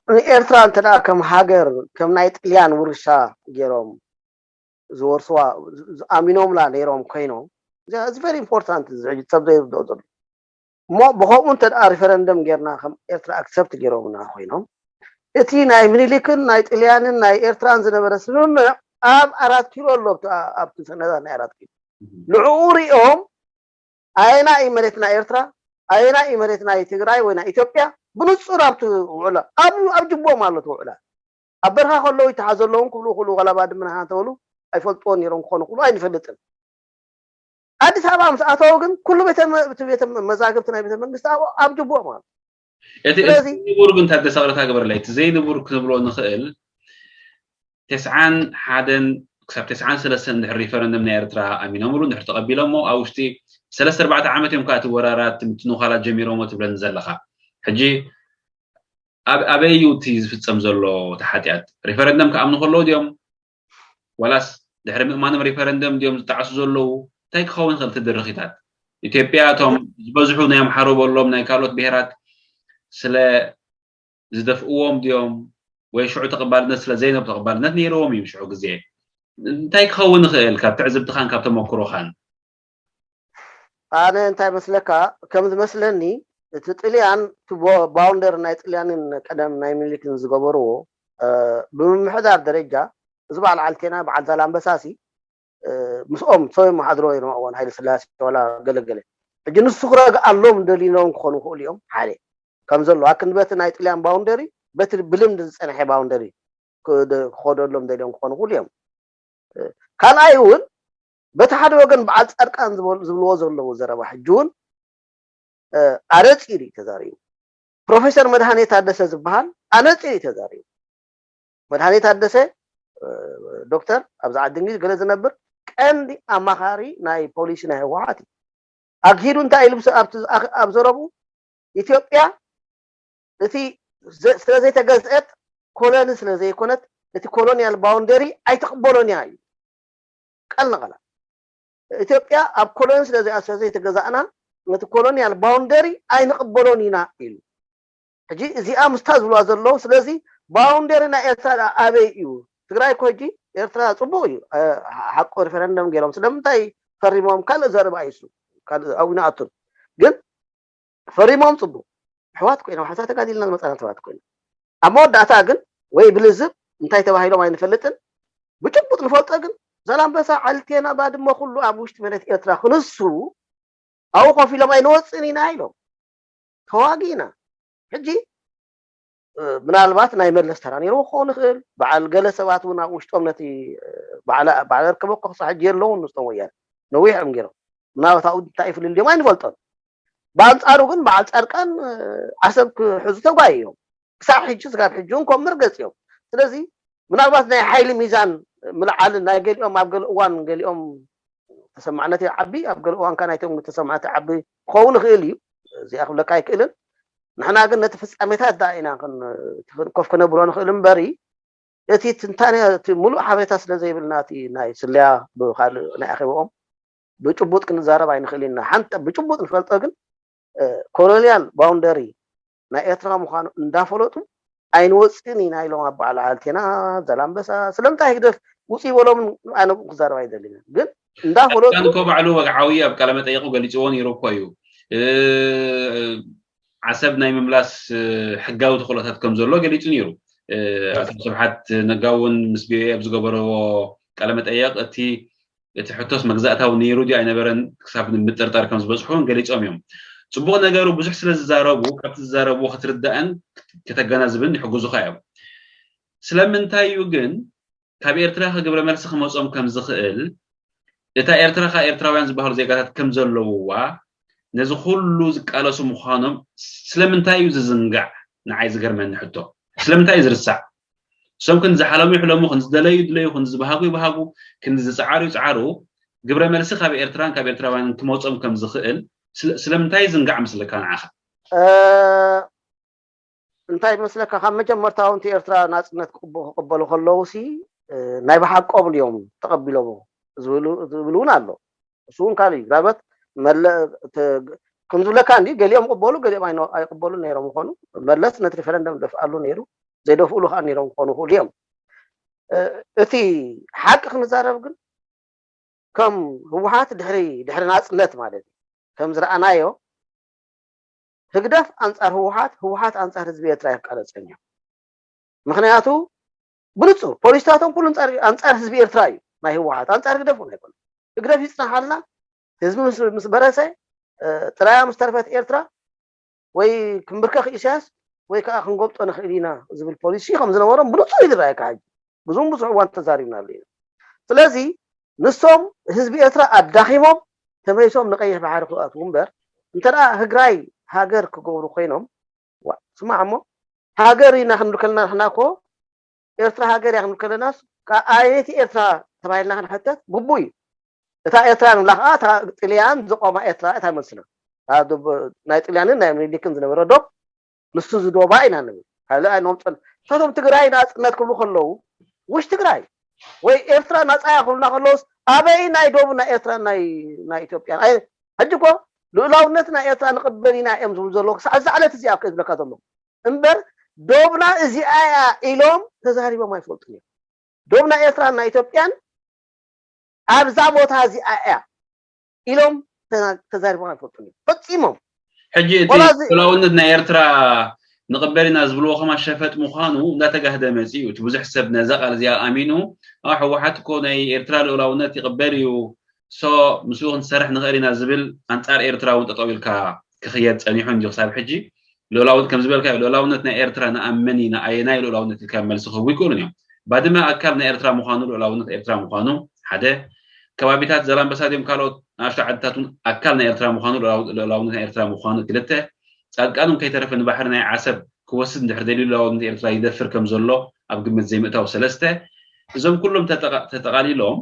ንኤርትራ እንተ ደኣ ከም ሃገር፣ ከም ናይ ጥልያን ውርሻ ገይሮም ዝወርስዋ፣ ዝ-፣ ዝኣሚኖምላ ነይሮም ኮይኖም፣ እዚ፣ እዚ very important፣ እዚ ሕጂ ሰብ ዘይርድኦ ዘሎ። እሞ ብኸምኡ እንተ ደኣ ሪፈረንደም ጌርና፣ ከም ኤርትራ ኣክሰፕት ገይሮምና ኮይኖም፣ እቲ ናይ ምኒልክን ናይ ጥልያንን ናይ ኤርትራን ዝነበረ ስምምዕ ኣብ ኣራት ኪሎ ኣሎ፣ ኣብቲ፣ ኣብቲ ሰነዳት ናይ ኣራት ኪሎ። ንዕኡ ሪኦም ኣየና እዩ መሬት ናይ ኤርትራ፣ ኣየና እዩ መሬት ናይ ትግራይ ወይ ናይ ኢትዮጵያ፣ ብንጹር ኣብቲ ውዕሎ፣ ኣብ፣ ኣብ ጅቦም ኣሎ እቲ ውዕሎ። ኣብ በረኻ ከለዉ ይተሓዘለዎም ክብሉ ክብሉ፣ ዋላ ባድመ ንሕና እንተበሉ ኣይፈልጥዎን ነይሮም ክኾኑ ክብሉ ኣይንፈልጥን። ኣዲስ ኣበባ ምስ ኣተዉ ግን ኩሉ ቤተ መ-፣ እቲ ቤተ መ-፣ መዛግብቲ ናይ ቤተ መንግስቲ ኣብ፣ ኣብ ጅቦም ኣሎ። እቲ፣ እቲ ስለዚ ንቡር ግን ታደሰ ቅርታ ግበረለይ፣ እቲ ዘይንቡር ክንብሎ ንኽእል፣ ተስዓን ሓደን ክሳብ ተስዓን ሰለስተን እንድሕር ሪፈረንደም ናይ ኤርትራ ኣሚኖምሉ፣ እንድሕር ተቐቢሎሞ፣ ኣብ ውሽጢ ሰለስተ ኣርባዕተ ዓመት እዮም ከኣ እቲ ወራራት፣ ምትንዃላት ጀሚሮሞ ትብለኒ ዘለኻ። ሕጂ ኣብ-፣ ኣበይ እዩ እቲ ዝፍጸም ዘሎ እቲ ሓጢኣት? ሪፈረንደም ክኣምኑ ከለዉ ድዮም? ዋላስ ድሕሪ ምእማኖም ሪፈረንደም ድዮም ዝጠዓሱ ዘለዉ? እንታይ ክኸውን ይኽእል እቲ ድርኺታት? ኢትዮጵያ እቶም ዝበዝሑ ናይ ኣምሓሩ በሎም ናይ ካልኦት ብሄራት ስለ ዝደፍእዎም ድዮም? ወይ ሽዑ ተቐባልነት ስለ ዘይነበ፣ ተቐባልነት ነይርዎም እዩ ሽዑ ግዜ። እንታይ ክኸውን ይኽእል ካብ ትዕዝብትኻን ካብ ተመክሮኻን? ኣነ እንታይ መስለካ፣ ከም ዝመስለኒ እቲ ጥልያን፣ እቲ ቦ-፣ ባውንደር ናይ ጥልያንን ቀደም ናይ ምኒልክን ዝገበርዎ፣ እ፣ ብምምሕዳር ደረጃ፣ እዚ በዓል ዓልቴና፣ በዓል ዛላምበሳሲ፣ እ፣ ምስኦም ሰብ የመሓድሮ እዮም፣ እዋን ሃይለ ስላሴ ዋላ ገለገለ። ሕጂ ንሱ ክረግኣሎም ደሊሎም ክኾኑ ይኽእሉ እዮም፣ ሓደ። ከም ዘሎ፣ ኣክንዲ በቲ ናይ ጥልያን ባውንደሪ፣ በቲ ብልምዲ ዝጸንሐ ባውንደሪ ክደ-፣ ክኸደሎም ደልዮም ክኾኑ ይኽእሉ እዮም። እ፣ ካልኣይ እውን፣ በቲ ሓደ ወገን በዓል ጻድቃን ዝበሉ-፣ ዝብልዎ ዘለዉ ዘረባ፣ ሕጂ እውን፣ እ፣ ኣነጺሩ እዩ ተዛሪቡ። ፕሮፌሰር መድሃኔ ታደሰ ዝበሃል ኣነጺሩ እዩ ተዛሪቡ። መድሃኔ ታደሰ፣ እ፣ ዶክተር፣ ኣብዚ ዓዲ እንግሊዝ ገለ ዝነብር ቀንዲ ኣማኻሪ ናይ ፖሊሲ ናይ ህወሓት እዩ። ኣግሂዱ እንታይ ኢሉ ምስ-፣ ኣብቲ፣ ኣብ ዘረቡ፣ ኢትዮጵያ እቲ ዘ-፣ ስለ ዘይተገዝአት፣ ኮሎኒ ስለ ዘይኮነት፣ እቲ ኮሎኒያል ባውንደሪ ኣይትቕበሎን እያ እዩ። ቃል ንቓል። ኢትዮጵያ ኣብ ኮሎኒ ስለ ዘይኣ-፣ ስለ ዘይተገዛእና፣ ነቲ ኮሎኒያል ባውንደሪ ኣይንቕበሎን ኢና ኢሉ። ሕጂ እዚኣ ምስታ ዝብልዋ ዘለዉ፣ ስለዚ ባውንደሪ ናይ ኤርትራ ደኣ ኣበይ እዩ? ትግራይ እኮ ሕጂ ኤርትራ ጽቡቕ እዩ። እ፣ ሓቁ ሪፈረንደም ገይሮም ስለምንታይ ፈሪሞም? ካልእ ዘረባ እዩ እሱ። ካልእ ኣብኡ ይንኣቱን። ግን ፈሪሞም ጽቡቕ። ኣሕዋት ኮይኖም፣ ሓንሳብ ተጋዲልና ዝመጻና ሰባት ኮይኖም። ኣብ መወዳእታ ግን ወይ ብልዝብ እንታይ ተባሂሎም ኣይንፈልጥን። ብጭቡጥ ንፈልጦ ግን ዛላምበሳ፣ ዓልቴና፣ ባድመ ኩሉ ኣብ ውሽጢ መሬት ኤርትራ ክንሱ ኣብኡ ኮፍ ኢሎም ኣይንወጽእን ኢና ኢሎም። ተዋጊእና። ሕጂ፣ እ፣ ምናልባት ናይ መለስ ተራ ነይርዎ ክኸውን ይኽእል። በዓል ገለ ሰባት እውን ኣብ ውሽጦም ነቲ፣ እ፣ በዓል፣ በዓል ኣርከበ እኮ ክሳብ ሕጂ የለውን ምስቶም ወያነ። ነዊሕ እዮም ገይሮም። ምናልባት ኣብኡ እንታይ ይፍልል ድዮም ኣይንፈልጦን። ብኣንጻሩ ግን በዓል ጻድቃን፣ እ፣ ዓሰብ ክሕዙ ተጓይ እዮም። ክሳብ ሕጂ፣ ስጋብ ሕጂ እውን ከም መርገጽ እዮም። ስለዚ ምናልባት ናይ ሓይሊ ሚዛን ምልዓልን ናይ ገሊኦም ኣብ ገለ እዋን ገሊኦም ተሰማዕነት ይዓቢ፣ ኣብ ገለ እዋን ከኣ ናይቶም ተሰማዕነት ይዓቢ ክኸውን ይኽእል እዩ። እዚኣ ክብለካ ኣይክእልን። ንሕና ግን ነቲ ፍጻሜታት ደኣ ኢና ክን-፣ ኮፍ ክነብሎ ንኽእል እምበሪ፣ እቲ ትንታነ፣ እቲ ምሉእ ሓበሬታ ስለ ዘይብልና፣ እቲ ናይ ስለያ ብኻልእ ናይ ኣኼባኦም ብጭቡጥ ክንዛረብ ኣይንኽእል ኢና። ሓንቲ ብጭቡጥ ንፈልጦ ግን፣ እ፣ ኮሎኒያል ባውንደሪ ናይ ኤርትራ ምዃኑ እንዳፈለጡ ኣይንወጽእን ኢና ኢሎም ኣብ በዓል ዓልቴና፣ ዛላምበሳ። ስለምንታይ ህግደፍ ውጽእ ይበሎም? ኣነ ክዛረብ ኣይደልን። ግን እንዳፈለጡ ጻድቃን እኮ ባዕሉ ወግዓዊ ኣብ ቃለ መጠይቁ ገሊጽዎ ነይሩ እኮ እዩ። እ፣ ዓሰብ ናይ ምምላስ፣ እ፣ ሕጋዊ ተኽእሎታት ከም ዘሎ ገሊጹ ነይሩ። እ፣ ኣቶ ስብሓት ነጋ እውን ምስ ቪኦኤ ኣብ ዝገበርዎ ቃለ መጠይቕ እቲ፣ እቲ ሕቶስ መግዛእታዊ ነይሩ ድዩ ኣይነበረን ክሳብ ምጥርጣር ከም ዝበጽሑ እውን ገሊጾም እዮም። ጽቡቕ ነገሩ ብዙሕ ስለ ዝዛረቡ ካብቲ ዝዛረብዎ ክትርዳእን ከተገናዝብን ይሕግዙኻ እዮም። ስለምንታይ እዩ ግን ካብ ኤርትራ ከ ግብረ መልሲ ክመጾም ከም ዝኽእል፣ እታ ኤርትራ ከኣ ኤርትራውያን ዝበሃሉ ዜጋታት ከም ዘለውዋ፣ ነዚ ኩሉ ዝቃለሱ ምዃኖም ስለምንታይ እዩ ዝዝንጋዕ? ንዓይ ዝገርመኒ ሕቶ፣ ስለምንታይ እዩ ዝርሳዕ? እሶም ክንዲ ዝሓለሙ ይሕለሙ፣ ክንዲ ዝደለዩ ይድለዩ፣ ክንዲ ዝበሃጉ ይበሃጉ፣ ክንዲ ዝጸዓሩ ይጸዓሩ፣ ግብረ መልሲ ካብ ኤርትራን ካብ ኤርትራውያንን ክመጾም ከም ዝኽእል ስለ- ስለምንታይ ይዝንጋዕ መስለካ ንዓኻ? እ፣ እንታይ መስለካ፣ ካብ መጀመርታ እውን እቲ ኤርትራ ናጽነት ክቕበ- ክቕበሉ ከለዉ ሲ እ፣ ናይ ብሓቆም ድዮም ተቐቢሎም ዝብሉ ዝብል እውን ኣሎ። እሱ እውን ካልእ እዩ። ራበት መለ እቲ- ከም ዝብለካ እንዲ ገሊኦም ቅበሉ፣ ገሊኦም ኣይነ- ኣይቅበሉ ነይሮም ይኾኑ። መለስ ነቲ ሪፈረንደም ደፍኣሉ ነይሩ፣ ዘይደፍእሉ ከዓ ነይሮም ክኾኑ ይኽእሉ እዮም። እ፣ እቲ ሓቂ ክንዛረብ ግን ከም ህወሓት ድሕሪ ድሕሪ ናጽነት ማለት እዩ፣ ከም ዝረኣናዮ ህግደፍ ኣንጻር ህወሓት፣ ህወሓት ኣንጻር ህዝቢ ኤርትራ እዮም ቃለጸኛ። ምክንያቱ ብንጹር ፖሊሲታቶም ኩሉ ኣንጻር ኣንጻር ህዝቢ ኤርትራ እዩ። ናይ ህወሓት ኣንጻር ህግደፍ እውን ኣይኮነ። ህግደፍ ይጽናሓልና፣ ህዝቢ ምስ ምስ በረሰ እ፣ ጥራያ ምስ ተርፈት ኤርትራ ወይ ክንብርከኽ ኢሳያስ ወይ ከዓ ክንጎብጦ ንኽእል ኢና ዝብል ፖሊሲ ከም ዝነበሮም ብንጹር እዩ ዝረኣየካ። ሕጂ ብዙም ብዙሕ እዋን ተዛሪብናሉ ኢና። ስለዚ ንሶም ህዝቢ ኤርትራ ኣዳኺሞም ተመሊሶም ንቀይሕ ባሕሪ ክኣትዉ እምበር፣ እንተ ደኣ ህግራይ ሃገር ክገብሩ ኮይኖም፣ ዋ፣ ስማዕ እሞ፣ ሃገር ኢና ክንብል ከለና ንሕና እኮ ኤርትራ ሃገር እያ ክንብል ከለናስ፣ ከ- ኣየነይቲ ኤርትራ ተባሂልና ክንሕተት ግቡእ እዩ። እታ ኤርትራ ንብላ ከዓ እታ ጥልያን ዘቆማ ኤርትራ እታ መልስና። እታ ዶብ- ናይ ጥልያንን ናይ ምኒልክን ዝነበረ ዶብ ንሱ ዝዶባ ኢና ንብል። ካልእ ኣይነምፀን። ንሳቶም ትግራይ ናፅነት ክብሉ ከለዉ ውሽ ትግራይ ወይ ኤርትራ ናፃ እያ ክብሉና ከለውስ ኣበይ ናይ ዶብ ናይ ኤርትራ ናይ ናይ ኢትዮጵያ ኣይ- ሕጂ እኮ ልኡላውነት ናይ ኤርትራ ንቕበል ኢና እዮም ዝብሉ ዘለዉ ክሳዕ እዛ ዕለት እዚኣ እኮ ዝብለካ ዘለኹ እምበር ዶብና እዚኣ እያ ኢሎም ተዛሪቦም ኣይፈልጡን እዮም። ዶብ ናይ ኤርትራን ናይ ኢትዮጵያን ኣብዛ ቦታ እዚኣ እያ ኢሎም ተና- ተዛሪቦም ኣይፈልጡን እዮም ፈጺሞም። ሕጂ እቲ ወላ እዚ- ልኡላውነት ናይ ኤርትራ ንቕበል ኢና ዝብልዎ ከማ ሸፈጥ ምዃኑ እንዳተጋህደ መፂኡ። እቲ ብዙሕ ሰብ ነዛ ቃል እዚኣ ኣሚኑ፣ "ኣ፣ ህወሓት እኮ ናይ ኤርትራ ልኡላውነት ይቕበል እዩ፣ ሶ ምስኡ ክንሰርሕ ንኽእል ኢና" ዝብል ኣንጻር ኤርትራ እውን ጠጠው ኢልካ ክኽየድ ጸኒሑ እንጂ ክሳብ ሕጂ ልኡላውነት ከም ዝበልካዮ ልኡላውነት ናይ ኤርትራ ንኣምን ኢና ኣየናይ ልኡላውነት ኢልካ መልሲ ክህቡ ይክእሉን እዮም። ባድመ ኣካል ናይ ኤርትራ ምዃኑ ልኡላውነት ኤርትራ ምዃኑ ሓደ፣ ከባቢታት ዘላንበሳ ድዮም ካልኦት ንኣሽቱ ዓድታት እውን ኣካል ናይ ኤርትራ ምዃኑ ልኡላው- ልኡላውነት ናይ ኤርትራ ምዃኑ ክልተ፣ ጻድቃን እውን ከይተረፈ ንባሕሪ ናይ ዓሰብ ክወስድ እንድሕር ደልዩ ልኡላውነት ኤርትራ ይደፍር ከም ዘሎ ኣብ ግምት ዘይምእታው ሰለስተ፣ እዞም ኩሎም ተጠቓ- ተጠቓሊሎም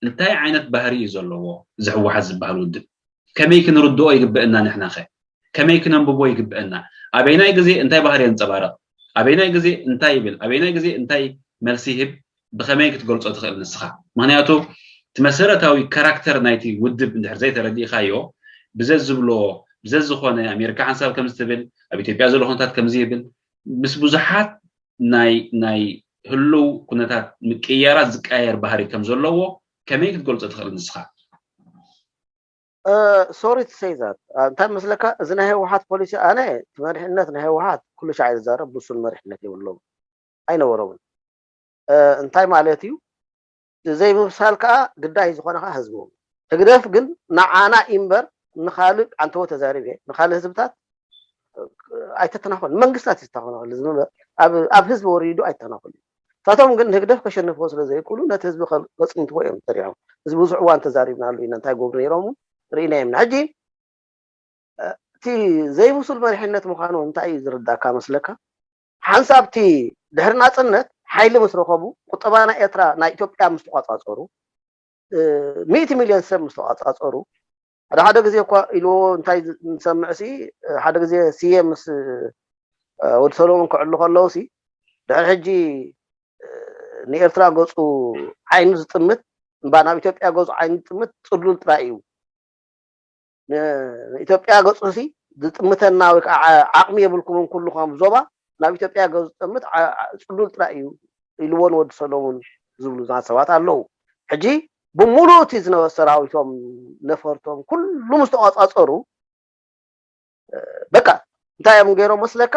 እንታይ ዓይነት ባህሪ እዩ ዘለዎ እዚ ህወሓት ዝበሃል ውድብ? ከመይ ክንርድኦ ይግበአና? ንሕናኸ ከመይ ክነንብቦ ይግበአና? ኣበይናይ ግዜ እንታይ ባህሪ የንፀባረቕ? ኣበይናይ ግዜ እንታይ ይብል? ኣበይናይ ግዜ እንታይ መልሲ ይህብ? ብኸመይ ክትገልፆ ትኽእል ንስኻ? ምክንያቱ እቲ መሰረታዊ ካራክተር ናይቲ ውድብ እንድሕር ዘይተረዲእኻዮ ብዘዝብሎ ብዘዝኾነ ኣሜሪካ ሓንሳብ ከምዚ ትብል ኣብ ኢትዮጵያ ዘሎ ኩነታት ከምዚ ይብል ምስ ብዙሓት ናይ ናይ ህልው ኩነታት ምቅያራት ዝቀያየር ባህሪ ከም ዘለዎ ከመይ ክትገልጾ ትኽእል ንስኻ? ሶሪ ቱ ሰይ ዛት እንታይ መስለካ፣ እዚ ናይ ህወሓት ፖሊሲ ኣነ እቲ መሪሕነት ናይ ህወሓት ኩሉ ሻዕ ዝዛረብ ብሱል መሪሕነት የብሎም ኣይነበሮምን። እንታይ ማለት እዩ? ዘይምብሳል ከዓ ግዳይ ዝኾነ ከዓ ህዝቡ። ህግደፍ ግን ንዓና እምበር ንኻልእ ኣንተዎ ተዛሪብ እየ ንኻልእ ህዝብታት ኣይተተናኾል መንግስታት ይተናኾል ህዝቢ እምበር ኣብ ኣብ ህዝቢ ወሪዱ ኣይተናኾል። ንሳቶም ግን ህግደፍ ከሸንፍዎ ስለ ዘይክእሉ ነቲ ህዝቢ ከጽንትዎ እዮም ሰሪሖም። ህዝቢ ብዙሕ እዋን ተዛሪብናሉ ኢና እንታይ ገብሩ ነይሮም እውን ርኢናዮም ኢና። ሕጂ እቲ ዘይብሱል መሪሕነት ምዃኑ እንታይ እዩ ዝርዳካ መስለካ? ሓንሳብ እቲ ድሕሪ ናጽነት ሓይሊ ምስ ረኸቡ ቁጠባ ናይ ኤርትራ ናይ ኢትዮጵያ ምስ ተቋጻጸሩ ሚእቲ ሚልዮን ሰብ ምስ ተቋጻጸሩ ሓደ ሓደ ግዜ እኳ ኢልዎ እንታይ ንሰምዕ ሲ ሓደ ግዜ ስየ ምስ ወዲ ሰሎሞን ክዕሉ ከለዉ ሲ ድሕሪ ሕጂ ንኤርትራ ገጹ ዓይኑ ዝጥምት እምባ ናብ ኢትዮጵያ ገጹ ዓይኑ ዝጥምት ጽሉል ጥራይ እዩ። ንኢትዮጵያ ገጹ ሲ ዝጥምተና ወይ ከዓ ዓቕሚ የብልኩምን ኩልኹም ዞባ ናብ ኢትዮጵያ ገጹ ዝጥምት ጽሉል ጥራይ እዩ ኢልዎ ንወዲ ሰሎሙን ዝብሉ ሰባት ኣለዉ። ሕጂ ብምሉእ እቲ ዝነበረ ሰራዊቶም ነፈርቶም ኩሉ ምስ ተቋጻጸሩ በቃ እንታይ እዮም ገይሮም መስለካ?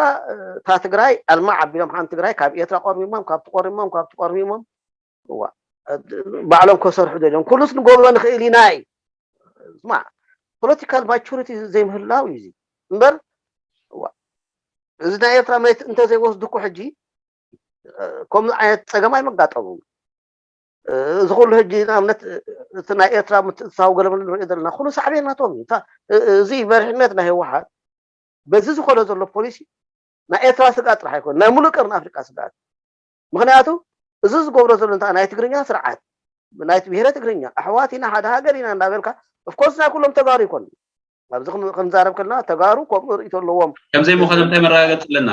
እታ ትግራይ ኣልማዕ ኣቢሎም ሓንቲ ትግራይ ካብ ኤርትራ ቆርሚሞም ካብቲ ቆርሚሞም ካብቲ ቆርሚሞም እዋ ባዕሎም ከሰርሑ ደልዮም ኩሉስ ንገብሮ ንኽእል ኢና እዩ ስማዕ ፖለቲካል ማቹሪቲ ዘይምህላው እዩ እዚ እምበር እዋ እዚ ናይ ኤርትራ መሬት እንተዘይወስዱ እኮ ሕጂ ከምዚ ዓይነት ፀገም ኣይመጋጠሞም። እዚ ኩሉ ሕጂ ንኣብነት እቲ ናይ ኤርትራ ምትእትታው ገለመለ ንሪኦ ዘለና ኩሉ ሳዕቤን ናቶም እዩ። እዚ መሪሕነት ናይ ህወሓት በዚ ዝኾነ ዘሎ ፖሊሲ ናይ ኤርትራ ስግኣት ጥራሕ ኣይኮነ ናይ ሙሉእ ቀርኒ ኣፍሪቃ ስግኣት። ምክንያቱ እዚ ዝገብሮ ዘሎ እንታይ ናይ ትግርኛ ስርዓት ናይ ብሄረ ትግርኛ ኣሕዋት ኢና ሓደ ሃገር ኢና እንዳበልካ ኦፍኮርስ ናይ ኩሎም ተጋሩ ይኮን ኣብዚ ክንዛረብ ከለና ተጋሩ ከምኡ ርእይቶ ኣለዎም። ከምዘይ ምዃኑ እንታይ መረጋገፂ ኣለና?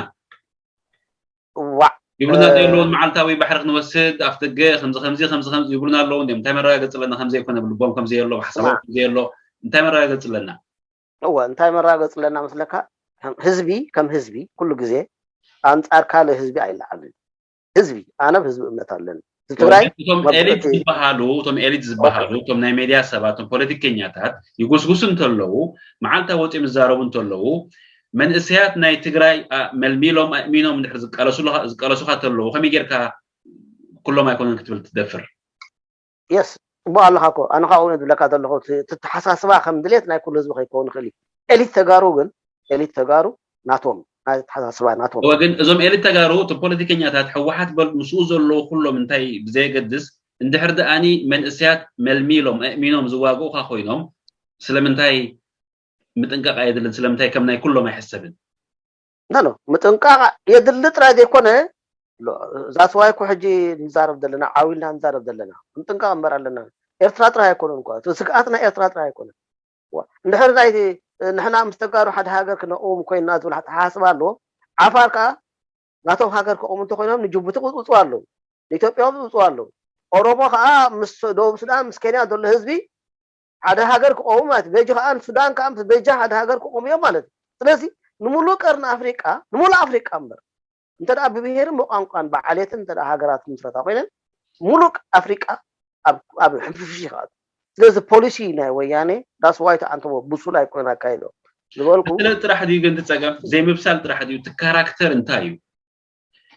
ዋዕ ይብሉና ዘለውን መዓልታዊ ባሕሪ ክንወስድ ኣፍ ደገ ከምዚ ከምዚ ከምዚ ከምዚ ይብሉና ኣለዉ እንዲም እንታይ መረጋገፂ ኣለና? ከምዘይኮነ ብልቦም ከምዘየሎ ብሓሳቦም ከምዘየሎ እንታይ መረጋገፂ ኣለና? እወ እንታይ መረጋገፂ ኣለና መስለካ? ህዝቢ ከም ህዝቢ ኩሉ ግዜ ኣንፃር ካልእ ህዝቢ ኣይለዓልን። ህዝቢ ኣነ ኣብ ህዝቢ እምነት ኣለኒ። ህዝቢ ትግራይ እቶም ኤሊት ዝበሃሉ እቶም ኤሊት ዝበሃሉ እቶም ናይ ሜድያ ሰባት እቶም ፖለቲከኛታት ይጉስጉሱ እንተለዉ መዓልታ ወፂኦም ዝዛረቡ እንተለዉ መንእሰያት ናይ ትግራይ መልሚሎም ኣእሚኖም እንድሕር ዝቃለሱኻ ተለዉ ከመይ ጌርካ ኩሎም ኣይኮነን ክትብል ትደፍር? የስ ጽቡቅ ኣለኻ እኮ ኣነ ካብኡ ዝብለካ ዘለኹ ተተሓሳስባ ከም ድሌት ናይ ኩሉ ህዝቢ ከይከውን ይኽእል እዩ። ኤሊት ተጋሩ ግን ኤሊት ተጋሩ ናቶም ናይ ተሓሳስባ ናቶም። እወ ግን እዞም ኤሊት ተጋሩ እቶም ፖለቲከኛታት ህወሓት በል ምስኡ ዘለዉ ኩሎም እንታይ ብዘየገድስ እንድሕር ደኣኒ መንእሰያት መልሚሎም ኣእሚኖም ዝዋግኡኻ ኮይኖም ስለምንታይ ምጥንቃቕ ኣየድልን ስለምንታይ ከም ናይ ኩሎም ኣይሕሰብን? ኖ ኖ ምጥንቃቕ የድሊ ጥራይ ዘይኮነ that's why እኮ ሕጂ ንዛረብ ዘለና ዓው ኢልና ንዛረብ ዘለና ክንጥንቀቕ እምበር ኣለና። ኤርትራ ጥራይ ኣይኮነን እኮ እቲ ስግኣትና ኤርትራ ጥራይ ኣይኮነን። እንድሕር ናይ ንሕና ምስ ተጋሩ ሓደ ሃገር ክነቕውም ኮይንና ዝብል ኣተሓሳስባ ኣለዎም። ዓፋር ከኣ ናቶም ሃገር ክቐውሙ እንተኮይኖም ንጅቡቲ ክውፅኡ ኣለዉ፣ ንኢትዮጵያ ክውፅኡ ኣለዉ። ኦሮሞ ከኣ ምስ ደቡብ ሱዳን ምስ ኬንያ ዘሎ ህዝቢ ሓደ ሃገር ክቐውሙ ማለት እዩ። በጂ ከኣ ንሱዳን ከኣ ምስ በጃ ሓደ ሃገር ክቐውሙ እዮም ማለት እዩ። ስለዚ ንሙሉእ ቀርኒ ኣፍሪቃ ንሙሉእ ኣፍሪቃ እምበር እንተ ደኣ ብብሄርን ብቋንቋን ብዓሌትን እንተ ደኣ ሃገራት ክምስረታ ኮይነን ሙሉእ ኣፍሪቃ ኣብ ኣብ ሕንፍሽፍሽ ይኸኣሉ። ስለዚ ፖሊሲ ናይ ወያኔ that's why ተኣንተቦ ብሱል ኣይኮነን ኣካይዶ ዝበልኩ። ብስለት ጥራሕ ድዩ ግን እቲ ጸገም? ዘይምብሳል ጥራሕ ድዩ? እቲ ካራክተር እንታይ እዩ?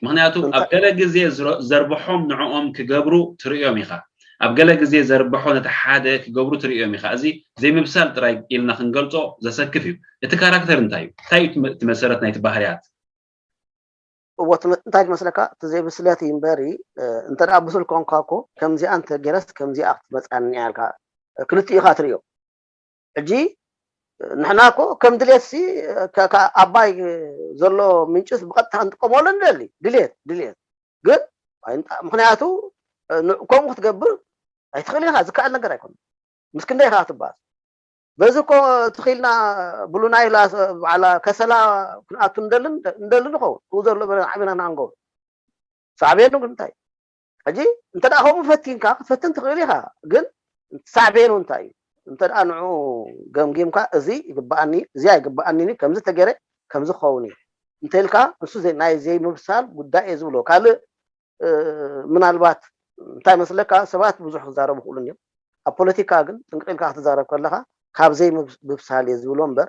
ምክንያቱ ኣብ ገለ ግዜ ዘርብሖም ንዕኦም ክገብሩ ትርእዮም ኢኻ። ኣብ ገለ ግዜ ዘርብሖ ነቲ ሓደ ክገብሩ ትርእዮም ኢኻ። እዚ ዘይምብሳል ጥራይ ኢልና ክንገልጾ ዘሰክፍ እዩ። እቲ ካራክተር እንታይ እዩ? እንታይ እዩ እቲ መሰረት ናይቲ ባህርያት? እዎ እንታይ መስለካ እቲ ዘይብስለት እዩ እምበሪ እንተ ደኣ ብሱል ኮንካ እኮ ከምዚኣ እንተ ገይረስ ከምዚኣ ክትመፅኣኒ እያ ኢልካ ክልቲኡ ኢኻ ትርእዮ። ሕጂ ንሕና እኮ ከም ድሌትሲ ኣባይ ዘሎ ምንጭስ ብቐጥታ ክንጥቀመሉ ንደሊ ድሌት ድሌት ግን ምክንያቱ ከምኡ ክትገብር ኣይትኽእል ኢኻ ዝከኣል ነገር ኣይኮነ ምስ ክንደይ ኢኻ ክትበኣስ በዚ እኮ ትኽኢልና ብሉ ናይላ በዓላ ከሰላ ክንኣቱ እንደሊ ንኸውን ክኡ ዘሎ ዓቢና ንኣንገው ሳዕቤኑ ግን እንታይ ሕጂ እንተ ደኣ ከምኡ ፈቲንካ ክትፈትን ትኽእል ኢኻ ግን ሳዕቤኑ እንታይ እዩ እንተ ደኣ ንዑ ገምጊምካ እዚ ይግበኣኒ እዚ ኣይግበኣኒ ከምዚ ተገይረ ከምዚ ክኸውን እዩ እንተ ኢልካ ንሱ ናይ ዘይምብሳል ጉዳይ እየ ዝብሎ ካልእ ምናልባት እንታይ መስለካ ሰባት ብዙሕ ክዛረቡ ክእሉን እዮም ኣብ ፖለቲካ ግን ጥንቅቕ ኢልካ ክትዛረብ ከለኻ ካብ ዘይምብሳል እየ ዝብሎ እምበር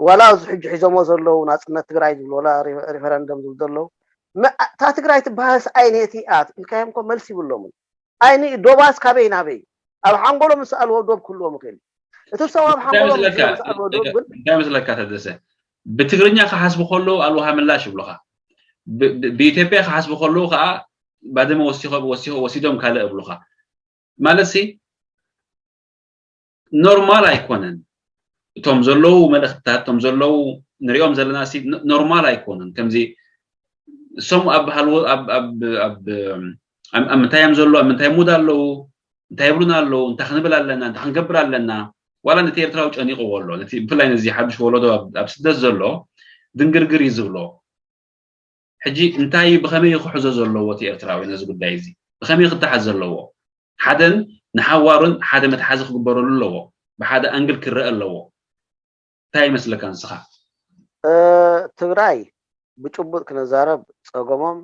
ዋላ እዚ ሕጂ ሒዞሞ ዘለዉ ናፅነት ትግራይ ዝብሉ ዋላ ሪፈረንደም ዝብሉ ዘለዉ እታ ትግራይ ትበሃልስ ኣይነየት እያ ኢልካዮም እኮ መልሲ ይብሎምን ኣይኒ ዶባስ ካበይ ናበይ ኣብ ሓንጎሎም ዝሰኣልዎ ዶብ ክህልዎም ይኽእል እቲ ሰብ ኣብ ሓንጎሎም ዝሰኣልዎ ዶብ ግን እንታይ መስለካ ተደሰ ብትግርኛ ክሓስቡ ከለዉ ኣልውሃ ምላሽ ይብሉኻ ብኢትዮጵያ ክሓስቡ ከለዉ ከዓ ባደመ ወሲኾም ወሲኾ ወሲዶም ካልእ እብሉኻ ማለት ሲ ኖርማል ኣይኮነን እቶም ዘለዉ መልእክትታት እቶም ዘለዉ ንሪኦም ዘለና ሲ ኖርማል ኣይኮኑን ከምዚ እሶም ኣብ ሃልዎ ኣብ ኣብ ኣብ ኣብ ምንታይ እዮም ዘለዉ ኣብ ምንታይ ሙድ ኣለዉ እንታይ ይብሉና ኣለዉ እንታይ ክንብል ኣለና እንታይ ክንገብር ኣለና ዋላ ነቲ ኤርትራዊ ጨኒቕዎ ኣሎ ነቲ ብፍላይ ነዚ ሓዱሽ ወለዶ ኣብ ስደት ዘሎ ድንግርግር እዩ ዝብሎ ሕጂ እንታይ እዩ ብኸመይ እዩ ክሕዞ ዘለዎ እቲ ኤርትራዊ ነዚ ጉዳይ እዚ ብኸመይ ክተሓዝ ዘለዎ ሓደን ንሓዋሩን ሓደ መትሓዚ ክግበረሉ ኣለዎ ብሓደ ኣንግል ክረአ ኣለዎ እንታይ ይመስለካ ንስኻ ትግራይ ብጭቡጥ ክነዛረብ ፀገሞም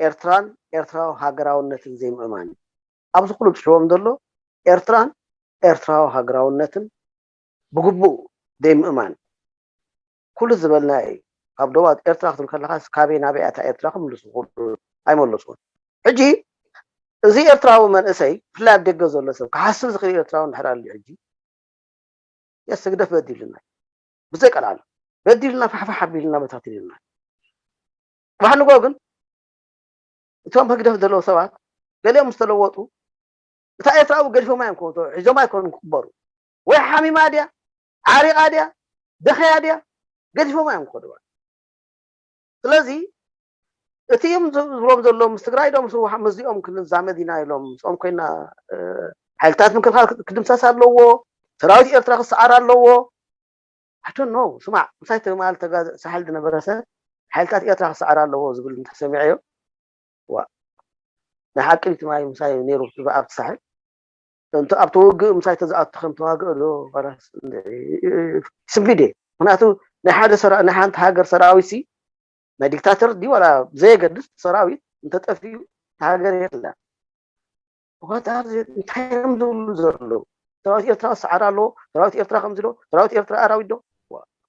ኤርትራን ኤርትራዊ ሃገራውነትን ዘይምእማን እዩ ኣብዚ ኩሉ ፅሕዎም ዘሎ ኤርትራን ኤርትራዊ ሃገራውነትን ብግቡእ ዘይምእማን ኩሉ ዝበልና እዩ ካብ ዶባት ኤርትራ ክትብል ከለካ ካበይ ናበይ ኣታ ኤርትራ ክምልሱ ኣይመለስዎን ሕጂ እዚ ኤርትራዊ መንእሰይ ብፍላይ ኣብ ደገ ዘሎ ሰብ ክሓስብ ዝኽእል ኤርትራዊ እንድሕር ኣልዩ ሕጂ የስ ህግደፍ በዲሉና እዩ ብዘይ ቀልዓለም በዲሉና ፋሕፋሕ ኣቢሉና በታቲኑና እዩ ጽባሕ ንግሆ ግን እቶም ህግደፍ ዘለዉ ሰባት ገሊኦም ምስ ተለወጡ፣ እታ ኤርትራ እውን ገዲፎማ እዮም ክመጹ፣ ሒዞማ ኣይኮኑን ክቕበሩ። ወይ ሓሚማ ድያ፣ ዓሪቓ ድያ፣ ደኸያ ድያ፣ ገዲፎማ እዮም ክኸዱ። ስለዚ እቲ እዮም ዝብሎም ዘለዉ፣ ምስ ትግራይ ዶ ምስ ህወሓት፣ ምስዚኦም ክንዛመድ ኢና ኢሎም ምስኦም ኮይና፣ እ፣ ሓይልታት ምክልኻል ክድምሰስ ኣለዎ፣ ሰራዊት ኤርትራ ክሰዓር ኣለዎ። I don't know። ስማዕ፣ ምሳይ ትማል ተጋዘ ሳሕል ዝነበረ ሰብ ሓይልታት ኤርትራ ክሰዓር ኣለዎ ዝብል እንተሰሚዐዮ፣ ዋ፣ ናይ ሓቂ ድዩ ትማሊ ምሳይ ነይሩ ኣብቲ ሳሕል? እንተ ኣብቲ ውግእ ምሳይ ተዝኣቱ ከም ተዋግእ ዶ ዋላስ ስንፊዴ? ምክንያቱ ናይ ሓደ ሰራ-፣ ናይ ሓንቲ ሃገር ሰራዊት ሲ፣ ናይ ዲክታተር ድዩ ዋላ ብዘየገድስ፣ ሰራዊት እንተጠፊኡ እታ ሃገር የላ። What are they፣ እንታይ እዮም ዝብሉ ዘለዉ? ሰራዊት ኤርትራ ክሰዓር ኣለዎ፣ ሰራዊት ኤርትራ ከምዚ ዶ፣ ሰራዊት ኤርትራ ኣራዊት ዶ?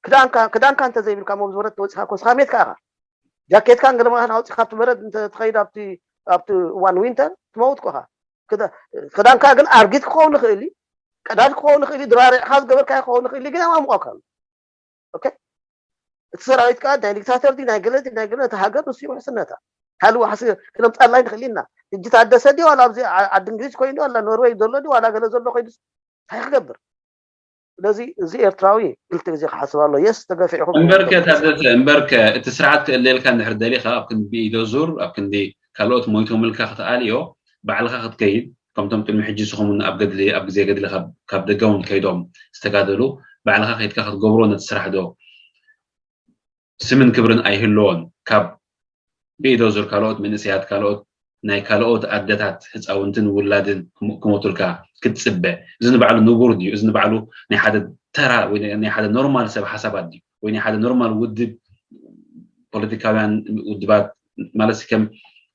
ክዳንካ፣ ክዳንካ እንተዘይብልካ ሞብ ዝበረት ተወፂኻ እኮ ንስኻ ሜትካ ኢኻ። ጃኬትካን ገለመኻን ኣውፂኻ ኣብቲ በረድ እንተ ትኸይድ ኣብቲ፣ ኣብቲ እዋን ዊንተር ትመውት እኮ ኢኻ። ክዳ-፣ ክዳንካ ግን ኣርጊት ክኸውን ይኽእል እዩ፣ ቀዳድ ክኸውን ይኽእል እዩ፣ ድራሪዕኻ ዝገበርካዮ ክኸውን ይኽእል እዩ፣ ግን ኣማሙቐካ ኣሎ። ኦኬ? እቲ ሰራዊት ከኣ ናይ ዲክታተር ድዩ፣ ናይ ገለ ድዩ፣ ናይ ገለ፣ እቲ ሃገር ንሱ እዩ ውሕስነታ። ካልእ ዋሕሲ ክነምጻላ ኣይንኽእል ኢና። ሕጂ ታደሰ ድዩ ዋላ ኣብዚ ዓ-፣ ዓዲ እንግሊዝ ኮይኑ ዋላ ኖርዌይ ዘሎ ድዩ ዋላ ገለ ዘሎ ኮይኑስ እንታይ ክገብር? ስለዚ እዚ ኤርትራዊ ክልተ ግዜ ክሓስብ ኣሎ። የስ፣ ተገፊዕኹም እምበርከ እዮም። ታደሰ፣ እምበርከ እቲ ስርዓት ክእለየልካ እንድሕር ደሊኻ፣ ኣብ ክንዲ ብኢዶ ዙር፣ ኣብ ክንዲ ካልኦት ሞይቶምልካ ክትኣልዮ፣ ባዕልኻ ክትከይድ፣ ከምቶም ቅድሚ ሕጂ ንስኹም እውን ኣብ ገድሊ፣ ኣብ ግዜ ገድሊ ካብ፣ ካብ ደገ እውን ከይዶም ዝተጋደሉ፣ ባዕልኻ ከይድካ ክትገብሮ ነቲ ስራሕ ዶ ስምን ክብርን ኣይህልዎን። ካብ ብኢዶ ዙር ካልኦት መንእሰያት፣ ካልኦት ናይ ካልኦት ኣደታት ህፃውንትን ውላድን ክሞ-፣ ክሞቱልካ ክትፅበ፣ እዚ ንባዕሉ ንቡር ድዩ? እዚ ንባዕሉ ናይ ሓደ ተራ ወይ ናይ ሓደ ኖርማል ሰብ ሓሳባት ድዩ? ወይ ናይ ሓደ ኖርማል ውድብ፣ ፖለቲካውያን ውድባት ማለት ከም፣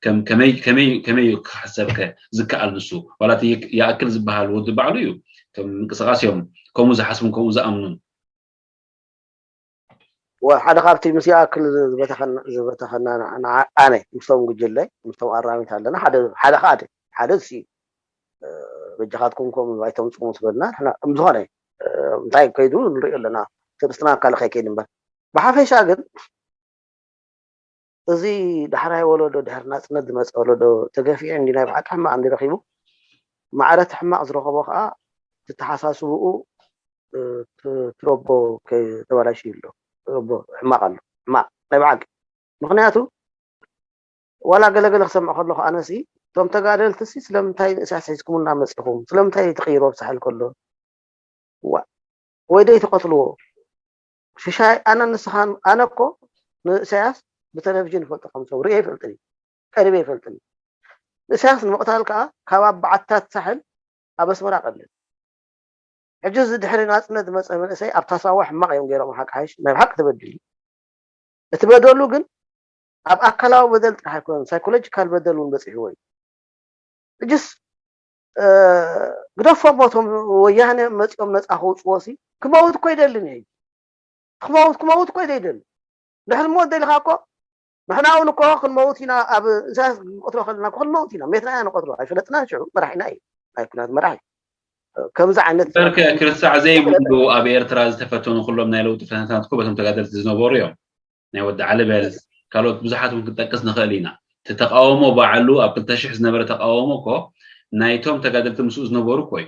ከም፣ ከመይ፣ ከመይ፣ ከመይ እዩ ክሕሰብ ከ ዝከኣል ንሱ? ዋላ እቲ ይክ-፣ ይኣክል ዝበሃል ውድብ ባዕሉ እዩ። እቶም ምንቅስቃስ እዮም ከምኡ ዝሓስቡን ከምኡ ዝኣምኑን። ወ-፣ ሓደ ካብቲ ምስ ይኣክል ዝበተኸና፣ ዝበተኸና ንዓ-፣ ንዓ-፣ ኣነ ምስቶም ጉጅለይ፣ ምስቶም ኣራሚት ኣለና። ሓደ፣ ሓደ ከኣ ሓደ፣ ሓደ ሲ፣ እ፣ በጃኻትኩም ከምኡ ኣይተምጽኡ ምስ በልና፣ ንሕና ከም ዝኾነ፣ እ፣ እንታይ ከይዱ ንሪኦ ኣለና። ትዕግስትና ኣካል ከይከይድ እምበር። ብሓፈሻ ግን እዚ ዳሕራይ ወለዶ፣ ድሕሪ ናጽነት ዝመጸ ወለዶ ተገፊዑ እንዲ ናይ ብሓቂ ሕማቕ እንዲ ረኺቡ፣ ማዕረ እቲ ሕማቕ ዝረኸቦ ከኣ እቲ ተሓሳስብኡ፣ እ፣ ት-፣ ትረቦ ከ-፣ ተበላሽዩ ኣሎ። ትረቦ ሕማቕ ኣሎ። ሕማቕ ናይ ብሓቂ። ምኽንያቱ ዋላ ገለ ገለ ክሰምዕ ከለኹ ኣነሲ፣ እቶም ተጋደልትሲ ስለምንታይ ንእሳያስ ሒዝኩምና መጺኹም? ስለምንታይ ትቕይርዎ ኣብ ሳሕል ከሎ? ዋ፣ ወይ ደይ ትቐትልዎ? ሽሻይ ኣነ ንስኻን፣ ኣነ እኮ ንእሳያስ ብቴሌቪዥን ይፈልጦ ከም ሰብ፣ ርእየ ይፈልጥን እዩ፣ ቀሪበ ይፈልጥን እዩ። ንእሳያስ ንምቕታል ከኣ ካብ ኣብ በዓትታት ሳሕል ኣብ ኣስመራ ቀልል። ሕጂ እዚ ድሕሪ ናጽነት ዝመጸ መንእሰይ ኣብታ ሳዋ ሕማቕ እዮም ገይሮም፣ ሓቂ ሓይሽ ናይ ብሓቂ ተበዲሉ። እቲ በደሉ ግን ኣብ ኣካላዊ በደል ጥራሕ ኣይኮነን፣ ሳይኮሎጂካል በደል እውን በጺሕዎ እዩ። ሕጅስ፣ እ፣ ግደፎ እሞ እቶም ወያነ መጺኦም ነጻ ከውጽዎ ሲ፣ ክመውት እኮ ይደልን እዩ። ክመውት፣ ክመውት እኮ ይደልን። ድሕሪ ሞት ደሊኻ እኮ፣ ንሕና እውን እኮ ክንመውት ኢና፣ ኣብ ኢሳያስ ክንቆትሎ ከለና እኮ ክንመውት ኢና። ሜትና ኢና ንቆትሎ፣ ኣይፈለጥናን ሽዑ፣ መራሒና እዩ። ናይ ኩናት መራሒ። ከምዚ ዓይነት እምበርከ፣ ክርሳዕ ዘይብሉ ኣብ ኤርትራ ዝተፈተኑ ኩሎም ናይ ለውጢ ፈተነታት እኮ በቶም ተጋደልቲ ዝነበሩ እዮም። ናይ ወዲ ዓሊ በል፣ ካልኦት ብዙሓት እውን ክንጠቅስ ንኽእል ኢና። እቲ ተቃውሞ ባዕሉ ኣብ ክልተ ሽሕ ዝነበረ ተቃውሞ እኮ ናይቶም ተጋደልቲ ምስኡ ዝነበሩ እኮ እዩ።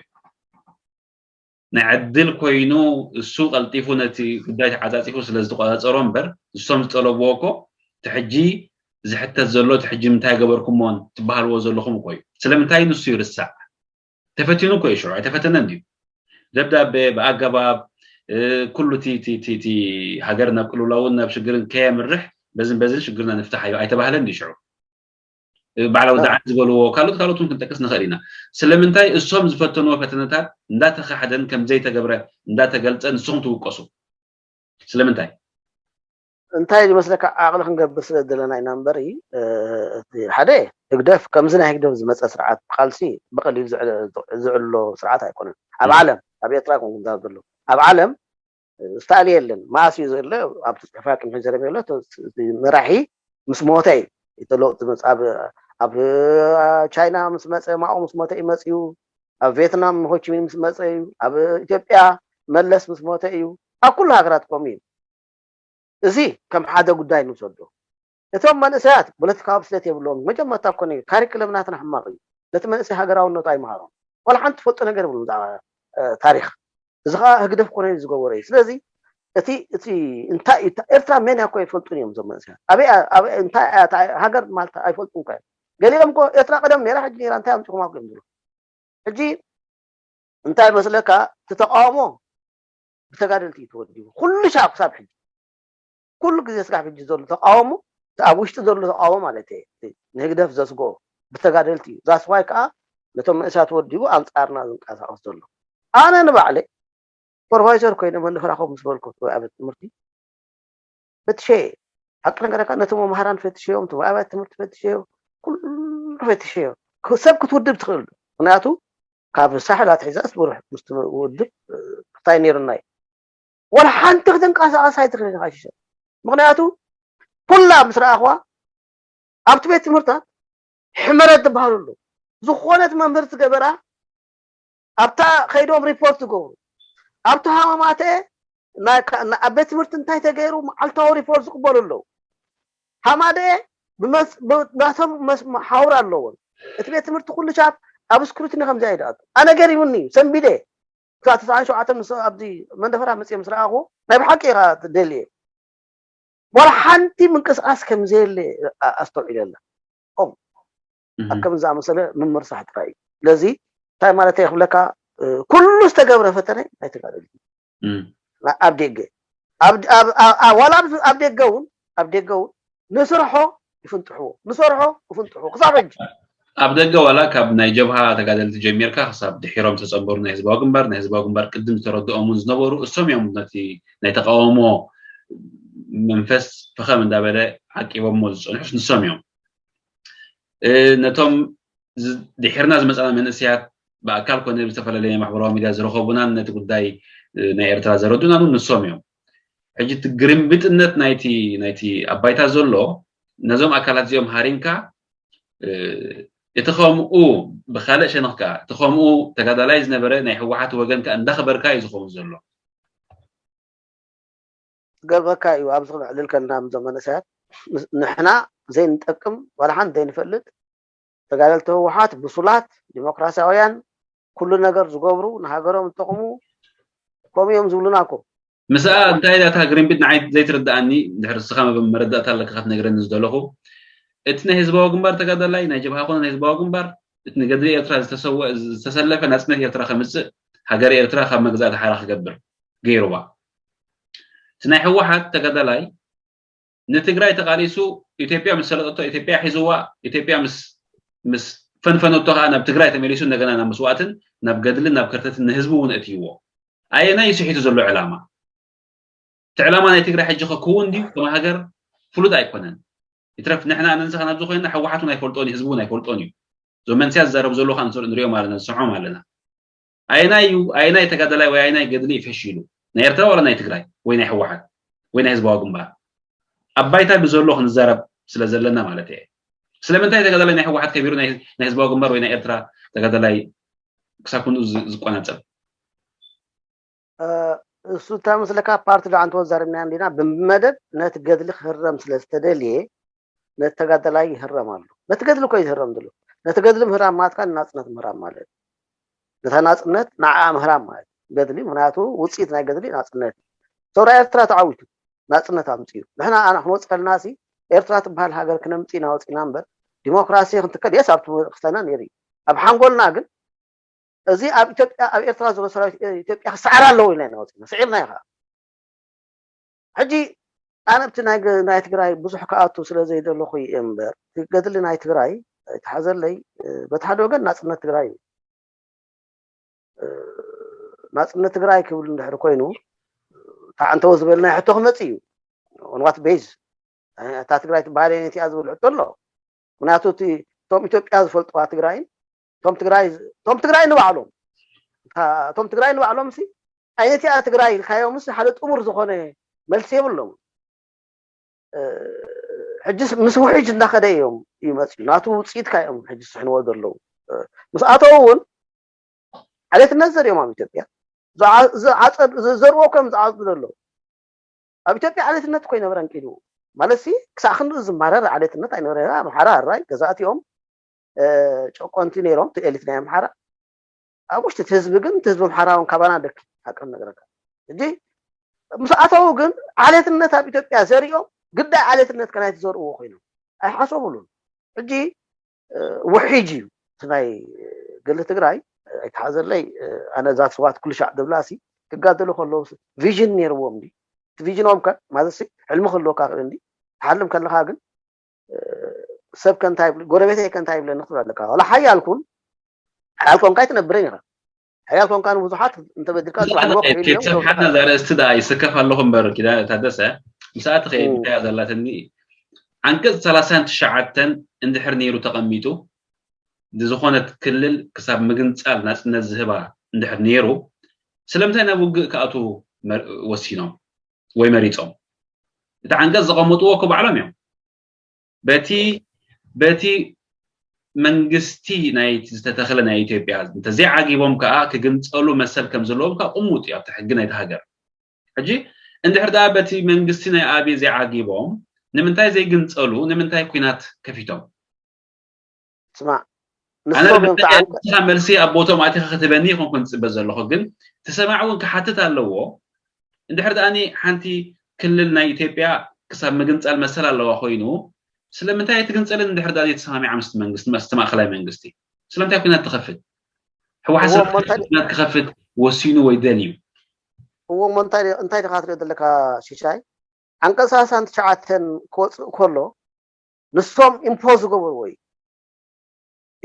ናይ ዕድል ኮይኑ እሱ ቀልጢፉ ነቲ ጉዳይ ተዓጻጺፉ ስለ ዝተቆጻጸሮ እምበር፣ ንሶም ዝጠለብዎ እኮ እቲ ሕጂ ዝሕተት ዘሎ፣ እቲ ሕጂ ምንታይ ገበርኩሞን ትበሃልዎ ዘለኹም እኮ እዩ። ስለምንታይ ንሱ ይርሳዕ? ተፈቲኑ እኮ እዩ ሽዑ፣ ኣይተፈተነን ድዩ? ደብዳቤ ብኣገባብ፣ እ፣ ኩሉ እቲ፣ እቲ፣ እቲ፣ እቲ ሃገር ናብ ቅልውላውን ናብ ሽግርን ከየምርሕ በዝን በዝን ሽግርና ንፍታሕ ኣይ-፣ ኣይተባህለን ድዩ ሽዑ? እ፣ ባዕላዊ ዳዕን ዝበልዎ ካልኦት ካልኦት እውን ክንጠቅስ ንኽእል ኢና። ስለምንታይ እሶም ዝፈተንዎ ፈተነታት እንዳተኻሕደን ከም ዘይተገብረ እንዳተገልጸ ንስኹም ትውቀሱ? ስለምንታይ? እንታይ ዝመስለካ፣ ዓቕሊ ክንገብር ስለ ዘለና ኢና እምበሪ፣ እ፣ እቲ ሓደ ህግደፍ፣ ከምዚ ናይ ህግደፍ ዝመጸ ስርዓት ብቃልሲ ብቐሊል ዝዕለ-፣ ዝዕሎ ስርዓት ኣይኮነን። ኣብ ዓለም፣ ኣብ ኤርትራ ይኮን ክዛረብ ዘሎ፣ ኣብ ዓለም፣ እ፣ ዝተኣልየ የለን። መኣስ እዩ ዘሎ? ኣብቲ ጽሑፋ ቅድሚ ሕጂ ዘረብ የሎ፣ እቲ መራሒ ምስ ሞተ እዩ። እቲ ለውጢ ዝመጽእ ኣብ፣ ኣብ ቻይና ምስ መጸ፣ ማኦ ምስ ሞተ እዩ መጺኡ። ኣብ ቪየትናም ሆቺሚን ምስ መጸ እዩ። ኣብ ኢትዮጵያ መለስ ምስ ሞተ እዩ። ኣብ ኩሉ ሃገራት ከምኡ እዩ። እዚ ከም ሓደ ጉዳይ ንውሰዶ። እቶም መንእሰያት ፖለቲካዊ ብስለት የብሎም። መጀመርታ ኮነ ካሪክለም ናትና ሕማቕ እዩ። ነቲ መንእሰይ ሃገራውነቱ ኣይምሃሮም። ዋላ ሓንቲ ትፈልጡ ነገር የብሎም ብዛዕባ ታሪኽ። እዚ ከዓ ህግደፍ ኮነ ዝገበሮ እዩ። ስለዚ እቲ እቲ እንታይ እዩ? ኤርትራ መን እያ እኮ ኣይፈልጡን እዮም እዞም መንእሰያት። ኣበይ እንታይ ሃገር ማለት ኣይፈልጡን እኮ እዮም። ገሊኦም እኮ ኤርትራ ቀደም ነራ ሕጂ ነራ እንታይ ኣምፅኹም ኣኮ እዮም ዝብሉ። ሕጂ እንታይ መስለካ? እቲ ተቃውሞ ብተጋደልቲ እዩ ተወዲቡ። ኩሉ ሻዕ ክሳብ ሕጂ ኩሉ ግዜ ስጋብ ሕጂ ዘሎ ተቃውሞ ኣብ ውሽጢ ዘሎ ተቃውሞ ማለት ንህግደፍ ዘስጎ ብተጋደልቲ እዩ። ዛስዋይ ከዓ ነቶም መንእሰያት ወዲቡ ኣንፃርና ዝንቀሳቀስ ዘሎ። ኣነ ንባዕለ ሱፐርቫይዘር ኮይነ መንደፈራኸ ምስ በልኩ ኣብያተ ትምህርቲ ፈትሸ። ሓቂ ነገረካ ነቲ መምሃራን ፈትሸዮም፣ እቲ ኣብያተ ትምህርቲ ፈትሸዮ፣ ኩሉ ፈትሸዮ። ሰብ ክትውድብ ትኽእል። ምክንያቱ ካብ ሳሕል ኣትሒዛስ ብሩሕ ምስ ውድብ ክታይ ነይሩና እዩ። ወላ ሓንቲ ክትንቀሳቐስ ኣይትኽእልን ኢኻ ሽሸ። ምክንያቱ ኩላ ምስ ረኣኽዋ ኣብቲ ቤት ትምህርታት ሕመረት ዝበሃሉ ኣለዉ። ዝኾነት መምህር ዝገበራ ኣብታ ከይዶም ሪፖርት ዝገብሩ ኣብቲ ሃማማተ ኣብ ቤት ትምህርቲ እንታይ ተገይሩ መዓልታዊ ሪፖርት ዝቅበሉ ኣለዉ። ሃማደ ናቶም መሓውር ኣለዎም። እቲ ቤት ትምህርቲ ኩሉ ሻብ ኣብ ስክሩቲኒ ከምዚ ኣይደኣቱ ኣነ ገሪሙኒ ሰንቢደ ክሳብ ተስዓን ሸውዓተን ምስ ኣብዚ መንደፈራ መፅየ ምስ ረኣኹ ናይ ብሓቂ ኢኻ ትደልየ ዋላ ሓንቲ ምንቅስቃስ ከምዘየለ ኣስተውዒለ ኣለ። ኣብ ከምዚ ዝኣመሰለ ምምርሳሕ ጥራይ እዩ። ስለዚ እንታይ ማለት ክብለካ ኩሉ ዝተገብረ ፈተነ ኣይተጋደሉ ኣብ ደገ ዋላ ኣብ ደገ እውን ኣብ ደገ እውን ንስርሖ ይፍንጥሕዎ ንሰርሖ ይፍንጥሕዎ ክሳብ ሕጂ ኣብ ደገ ዋላ ካብ ናይ ጀብሃ ተጋደልቲ ጀሚርካ ክሳብ ድሒሮም ዝተፀንበሩ ናይ ህዝባዊ ግንባር ናይ ህዝባዊ ግንባር ቅድም ዝተረድኦም እውን ዝነበሩ እሶም እዮም ነቲ ናይ ተቃውሞ መንፈስ ፈኸም እንዳበለ ዓቂቦሞ ዝፀንሑስ ንሶም እዮም። ነቶም ድሒርና ዝመፃና መንእሰያት ብኣካል ኮነ ብዝተፈላለየ ናይ ማሕበራዊ ሚድያ ዝረኸቡናን ነቲ ጉዳይ ናይ ኤርትራ ዘረዱናን ንሶም እዮም። ሕጂ እቲ ግርምብጥነት ናይቲ ናይቲ ኣባይታ ዘሎ ነዞም ኣካላት እዚኦም ሃሪምካ እቲ ከምኡ ብካልእ ሸነኽ ከዓ እቲ ከምኡ ተጋዳላይ ዝነበረ ናይ ህወሓት ወገን ከዓ እንዳኽበርካ እዩ ዝኸውን ዘሎ። ዝገርመካ እዩ ኣብዚ ክነዕልል ከለና ምዞም መንእሰያት ንሕና ዘይንጠቅም ዋላ ሓንቲ ዘይንፈልጥ ተጋደልቲ ህወሓት ብሱላት ዲሞክራሲያውያን ኩሉ ነገር ዝገብሩ ንሃገሮም ዝጠቕሙ ከምኡ እዮም ዝብሉና እኮ ምስኣ እንታይ እያ እታ ግሪንቢት ንዓይ ዘይትርድኣኒ ድሕሪ ንስኻ መረዳእታ ኣለካ ክትነግረኒ ዝደለኹ እቲ ናይ ህዝባዊ ግንባር ተጋዳላይ ናይ ጀብሃ ኮነ ናይ ህዝባዊ ግንባር እቲ ንገድሊ ኤርትራ ዝተሰለፈ ናፅነት ኤርትራ ከምፅእ ሃገር ኤርትራ ካብ መግዛእቲ ሓራ ክገብር ገይርዋ እቲ ናይ ህወሓት ተጋዳላይ ንትግራይ ተቓሊሱ ኢትዮጵያ ምስ ሰለጠቶ ኢትዮጵያ ሒዝዋ ኢትዮጵያ ምስ ምስ ፈንፈነቶ ከዓ ናብ ትግራይ ተመሊሱ እንደገና ናብ መስዋእትን ናብ ገድልን ናብ ከርተትን ንህዝቢ እውን እትይዎ ኣየናይ ስሒቱ ዘሎ ዕላማ እቲ ዕላማ ናይ ትግራይ ሕጂ ክክውን ድዩ ከም ሃገር ፍሉጥ ኣይኮነን ይትረፍ ንሕና ኣነንስኻ ናብዚ ኮይና ሕወሓት እውን ኣይፈልጦን እዩ ህዝቢ እውን ኣይፈልጦን እዩ እዞም መንስያ ዝዛረቡ ዘለዉ ከዓ ንሪኦም ኣለና ንስምዖም ኣለና ኣየናይ እዩ ኣየናይ ተጋዳላይ ወይ ኣየናይ ገድሊ እዩ ፈሺሉ ናይ ኤርትራ ዋላ ናይ ትግራይ ወይ ናይ ህወሓት ወይ ናይ ህዝባዊ ግንባር ኣብ ባይታ ብዘሎ ክንዛረብ ስለ ዘለና ማለት እየ ስለምንታይ ተጋዳላይ ናይ ህወሓት ከቢሩ ናይ ህዝባዊ ግንባር ወይ ናይ ኤርትራ ተጋዳላይ ክሳብ ክንኡ ዝቆናፀብ እሱ እንታይ መስለካ ፓርቲ ዶ ኣንተ ወዛርብና እንዲና ብመደብ ነቲ ገድሊ ክህረም ስለ ዝተደልየ ነቲ ተጋዳላይ ይህረም ኣሎ ነቲ ገድሊ እኮ ይህረም ዘሎ ነቲ ገድሊ ምህራም ማለትካ ንናፅነት ምህራም ማለት ነታ ናፅነት ንዓኣ ምህራም ማለት ገድሊ ምክንያቱ ውፅኢት ናይ ገድሊ ናፅነት ሰውራ ኤርትራ ተዓዊቱ ናፅነት ኣምፅኡ ንሕና ኣና ክንወፅ ከለና ሲ ኤርትራ ትበሃል ሃገር ክነምፅእ ኢና ወፂና እምበር ዲሞክራሲ ክንትከል የስ ኣብቲ ክስተና ነይሩ እዩ ኣብ ሓንጎልና ግን እዚ ኣብ ኢትዮጵያ ኣብ ኤርትራ ዘሎ ሰራዊት ኢትዮጵያ ክሰዓር ኣለዎ ኢልና ኢና ወፂና ስዒርና ኢኻ ሕጂ ኣነ ኣብቲ ናይ ትግራይ ብዙሕ ክኣቱ ስለ ዘይደለኹ እየ እምበር ገድሊ ናይ ትግራይ ኣይተሓዘለይ በቲ ሓደ ወገን ናፅነት ትግራይ እዩ ናፅነት ትግራይ ክብል እንድሕር ኮይኑ ተዓንተው ዝበልና ሕቶ ክመፅ እዩ on what base እታ ትግራይ ትበሃል ነቲኣ ዝብል ሕቶ ኣሎ ምክንያቱ እቶም ኢትዮጵያ ዝፈልጥዋ ትግራይን እቶም ትግራይ እቶም ትግራይ ንባዕሎም እቶም ትግራይ ንባዕሎም ሲ ኣይነቲኣ ትግራይ ኢልካዮም ስ ሓደ ጥሙር ዝኾነ መልሲ የብሎም ሕጂ ምስ ውሕጅ እንዳኸደ እዮም ይመፅኡ ናቱ ውፅኢትካ እዮም ሕጂ ዝስሕንዎ ዘለዉ ምስ ኣተው እውን ዓሌትነት ዘሪኦም ኣብ ኢትዮጵያ ዝዘርዎ ከም ዝዓፅዱ ዘለዉ ኣብ ኢትዮጵያ ዓሌትነት እኮ ይነበረን ቅድሙ ማለት ሲ ክሳዕ ክንዲ ዝማረር ዓሌትነት ኣይነበረ። ኣምሓራ ኣራይ ገዛእቲ እዮም፣ እ፣ ጨቆንቲ ነይሮም፣ እቲ ኤሊት ናይ ኣምሓራ። ኣብ ውሽጢ እቲ ህዝቢ ግን፣ እቲ ህዝቢ ኣምሓራ እውን ካባና ደኪ፣ ሓቂ ክነግረካ። ሕጂ ምስ ኣተዉ ግን ዓሌትነት ኣብ ኢትዮጵያ ዘሪኦም፣ ግዳይ ዓሌትነት ከናይ ትዘርእዎ ኮይኖም ኣይሓሰቡሉን። ሕጂ፣ እ፣ ውሒጅ እዩ እቲ ናይ ገለ ትግራይ። ኣይተሓዘለይ፣ እ፣ ኣነ እዛ ስዋት ኩሉ ሻዕ ዝብላ ሲ ክጋደሉ ከለዉ ሲ ቪዥን ነይርዎም እንዲ። እቲ ቪዥኖም ከ ማለት ሲ ሕልሚ ክህልወካ ክእል እንዲ። ትሓልም ከለኻ ግን፣ እ፣ ሰብ ከ እንታይ ይብል፣ ጎረቤተይ ከ እንታይ ይብለኒ ክትብል ኣለካ። ዋላ ሓያል ኩን፣ ሓያል ኮንካ ኣይትነብርን ኢኻ። ሓያል ኮንካ ንብዙሓት እንተበዲልካ ንብዙሓት ጽባሕ ንብሎ ክሕይል እዮም ክትሰብ ሓና ክብሉካ። እዛ ኣርእስቲ ደኣ ይስከፍ ኣለኹ እምበር፣ ኪዳ ታደሰ፣ ምስኣ ትኸይድ እም። እንታይ እያ ዘላትኒ? ዓንቀጽ ሰላሳን ትሽዓተን እንድሕር ነይሩ ተቐሚጡ፣ ንዝኾነት ክልል ክሳብ ምግንጻል ናጽነት ዝህባ እንድሕር ነይሩ፣ ስለምንታይ ናብ ውግእ ክኣትዉ መር-፣ ወሲኖም ወይ መሪጾም? እቲ ዓንቀጽ ዘቐመጥዎ እኮ ባዕሎም እዮም። በቲ፣ በቲ መንግስቲ ናይ ዝተተኽለ ናይ ኢትዮጵያ እንተዘይዓጊቦም ከኣ ክግንጸሉ መሰል ከም ዘለዎም ከኣ ቅሙጥ እዩ ኣብቲ ሕጊ ናይቲ ሃገር። ሕጂ እንድሕር ደኣ በቲ መንግስቲ ናይ ኣብይ ዘይዓጊቦም ንምንታይ ዘይግንጸሉ? ንምንታይ ኲናት ከፊቶም? ስማዕ፣ ኣነ ንሶም እዮም ብጣዕሚ ተዓንቀ- ንስኻ መልሲ ኣብ ቦቶም ኣቲኻ ክትበኒ ይኾንኩን ዝጽበ ዘለኹ፣ ግን እቲ ሰማዕ እውን ክሓትት ኣለዎ። እንድሕር ደኣኒ ሓንቲ ክልል ናይ ኢትዮጵያ ክሳብ ምግንጻል መሰል ኣለዋ ኮይኑ፣ ስለምንታይ ኣይትግንጸልን? እንድሕር ደኣ ዘይተሰማሚዓ ምስቲ መንግስቲ፣ ምስቲ ማእከላይ መንግስቲ፣ ስለምንታይ ኲናት ትኸፍት? ህወሓት እዎ፣ ስለምንታይ እሞ እንታይ ኲናት ክኸፍት ወሲኑ ወይ ደልዩ? እዎ፣ እሞ እንታይ፣ እንታይ ዲኻ ትሪኦ ዘለካ ሽሻይ? ዓንቀጽ ሰላሳን ትሽዓተን ክወጽእ ከሎ ንሶም ኢምፖዝ ዝገበርዎ እዩ።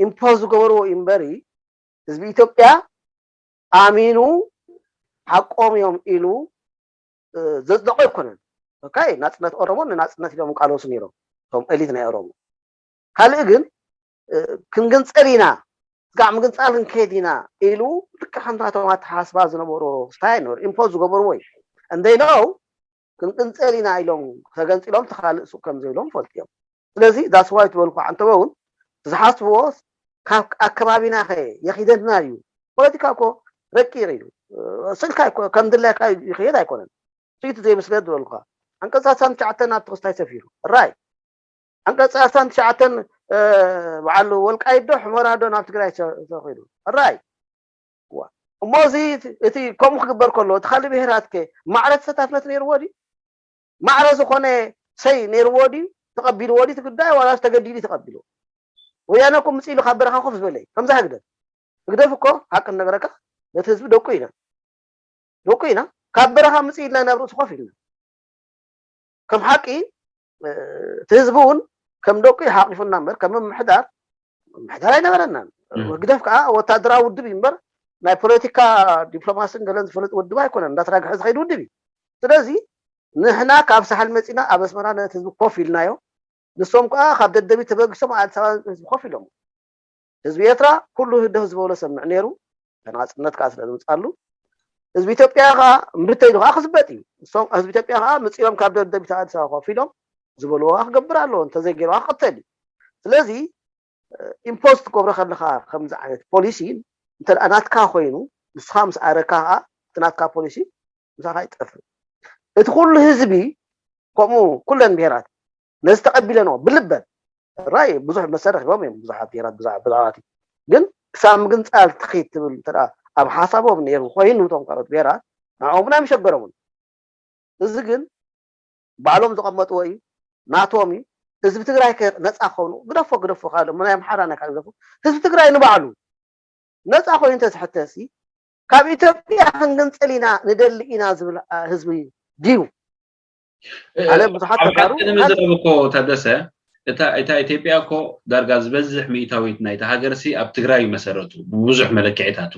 ኢምፖዝ ዝገበርዎ እዩ እምበሪ ህዝቢ ኢትዮጵያ ኣሚኑ ሓቆም እዮም ኢሉ፣ እ፣ ዘጽደቆ ኣይኮነን። ኦኬ፣ ናጽነት ኦሮሞ ንናጽነት ኢሎም ቃለሱ ነይሮም፣ እቶም ኤሊት ናይ ኦሮሞ። ካልእ ግን፣ እ፣ ክንግንጸል ኢና፣ ስጋዕ ምግንጻል ክንከይድ ኢና ኢሉ፣ ልክዕ ከምታቶም ኣተሓሳስባ ዝነበሮ ስታይ ነይሩ፣ ኢምፖዝ ዝገበርዎ እዩ። And they know ክንቅንጸል ኢና ኢሎም ተገንጺሎም፣ ተኻልእ ሱቅ ከም ዘይብሎም ፈልጡ እዮም። ስለዚ that's why ትበልኩ፣ ኣንተበ እውን ዝሓስብዎ ካብ ኣከባቢና ከ የኺደና እዩ። ፖለቲካ እኮ ረቂቕ እዩ። ስልካ እኮ ከም ድላይካ ይኸየድ ኣይኮነን። ስኢት ዘይምስለት ዝበልኳ። ዓንቀጽ ሰላሳን ትሽዓተን ኣብ ትኽስታይ ሰፊሩ። ራይ። ዓንቀጽ ሰላሳን ትሽዓተን፣ እ፣ በዓል ወልቃይት ዶ ሕመራ ዶ ናብ ትግራይ ተ-፣ ተኺዱ? ራይ። ዋ። እሞ እዚ እቲ ከምኡ ክግበር ከሎ፣ እቲ ካልእ ብሄራት ከ ማዕረ ተሳታፍነት ነይርዎ ድዩ? ማዕረ ዝኾነ ሰይ ነይርዎ ድዩ? ተቐቢልዎ ድዩ እቲ ጉዳይ? ዋላስ ተገዲዱ እዩ ተቐቢልዎ? ወያነ እኮ ምጽእ ኢሉ ካብ በረኻ ኮፍ ዝበለ እዩ። ከምዛ ህግደፍ። ህግደፍ እኮ ሓቂ ንነግረካ ነቲ ህዝቢ ደቁ ኢና። ደቁ ኢና። ካብ በረኻ ምጽእ ኢልና ናብ ርእሱ ኮፍ ኢልና። ከም ሓቂ፣ እ፣ እቲ ህዝቢ እውን ከም ደቁ እዩ ሓቂፉና እምበር፣ ከም ምምሕዳር፣ ምምሕዳር ኣይነበረናን። እም። ህግደፍ ከዓ ወታደራዊ ውድብ እዩ እምበር፣ ናይ ፖለቲካ ዲፕሎማስን ገለን ዝፈልጥ ውድብ ኣይኮነን። እንዳተራግሐ ዝኸይድ ውድብ እዩ። ስለዚ ንሕና ካብ ሳሕል መጺና ኣብ ኣስመራ ነቲ ህዝቢ ኮፍ ኢልናዮ። ንሶም ከዓ ካብ ደደቢት ተበጊሶም ኣዲስ ኣበባ ህዝቢ ኮፍ ኢሎም። ህዝቢ ኤርትራ ኩሉ ህደፍ ዝበሎ ሰምዕ ነይሩ። ተናጽነት ከዓ ስለ ዝምጻሉ፣ ህዝቢ ኢትዮጵያ ከዓ እምብርተይኑ ከዓ ክዝበጥ እዩ። ንሶም፣ ህዝቢ ኢትዮጵያ ከዓ መጺኦም ካብ ደደቢት ኣዲስ ኣበባ ኮፍ ኢሎም ዝበልዎ ከዓ ክገብር ኣለዎ። እንተዘይገይሩ ከዓ ክቕተል እዩ። ስለዚ፣ እ፣ ኢምፖዝ ትገብሮ ከለኻ ከምዚ ዓይነት ፖሊሲ፣ እንተ ደኣ ናትካ ኮይኑ፣ ንስኻ ምስ ኣረካ ከዓ፣ እቲ ናትካ ፖሊሲ ምሳኻ ይጠፍእ። እቲ ኩሉ ህዝቢ፣ ከምኡ ኩለን ብሄራት፣ ነዚ ተቐቢለንኦ ብልበን፣ ራይ ብዙሕ መሰል ረኺቦም እዮም፣ ብዙሓት ብሄራት ብዛዕባ፣ ብዛዕባ እቲ። ግን ክሳብ ምግንጻል ትኺድ ትብል እንተ ደኣ ኣብ ሓሳቦም ነይሩ ኮይኑ፣ እቶም ካልኦት ብሄራት፣ ንዕኦም እውን ኣይምሸገሮምን። እዚ ግን ባዕሎም ዝቐመጥዎ እዩ፣ ናቶም እዩ። ህዝቢ ትግራይ ከ ነጻ ክኸውን፣ ግደፎ፣ ግደፎ፣ ካልእ፣ ናይ ኣምሓራ ናይ ካልእ ግደፎ። ህዝቢ ትግራይ ንባዕሉ ነጻ ኮይኑ እንተዝሕተሲ፣ ካብ ኢትዮጵያ ክንግንጽል ኢና፣ ንደሊ ኢና ዝብል፣ አ፣ ህዝቢ ድዩ? እ፣ ኣነ ብዙሓት ኣብ ተጋሩ ሓቂ ንምዝራብ እኮ፣ ታደሰ፣ እታ፣ እታ ኢትዮጵያ እኮ ዳርጋ ዝበዝሕ ሚእታዊት ናይታ ሃገርሲ ኣብ ትግራይ እዩ መሰረቱ፣ ብብዙሕ መለክዒታቱ።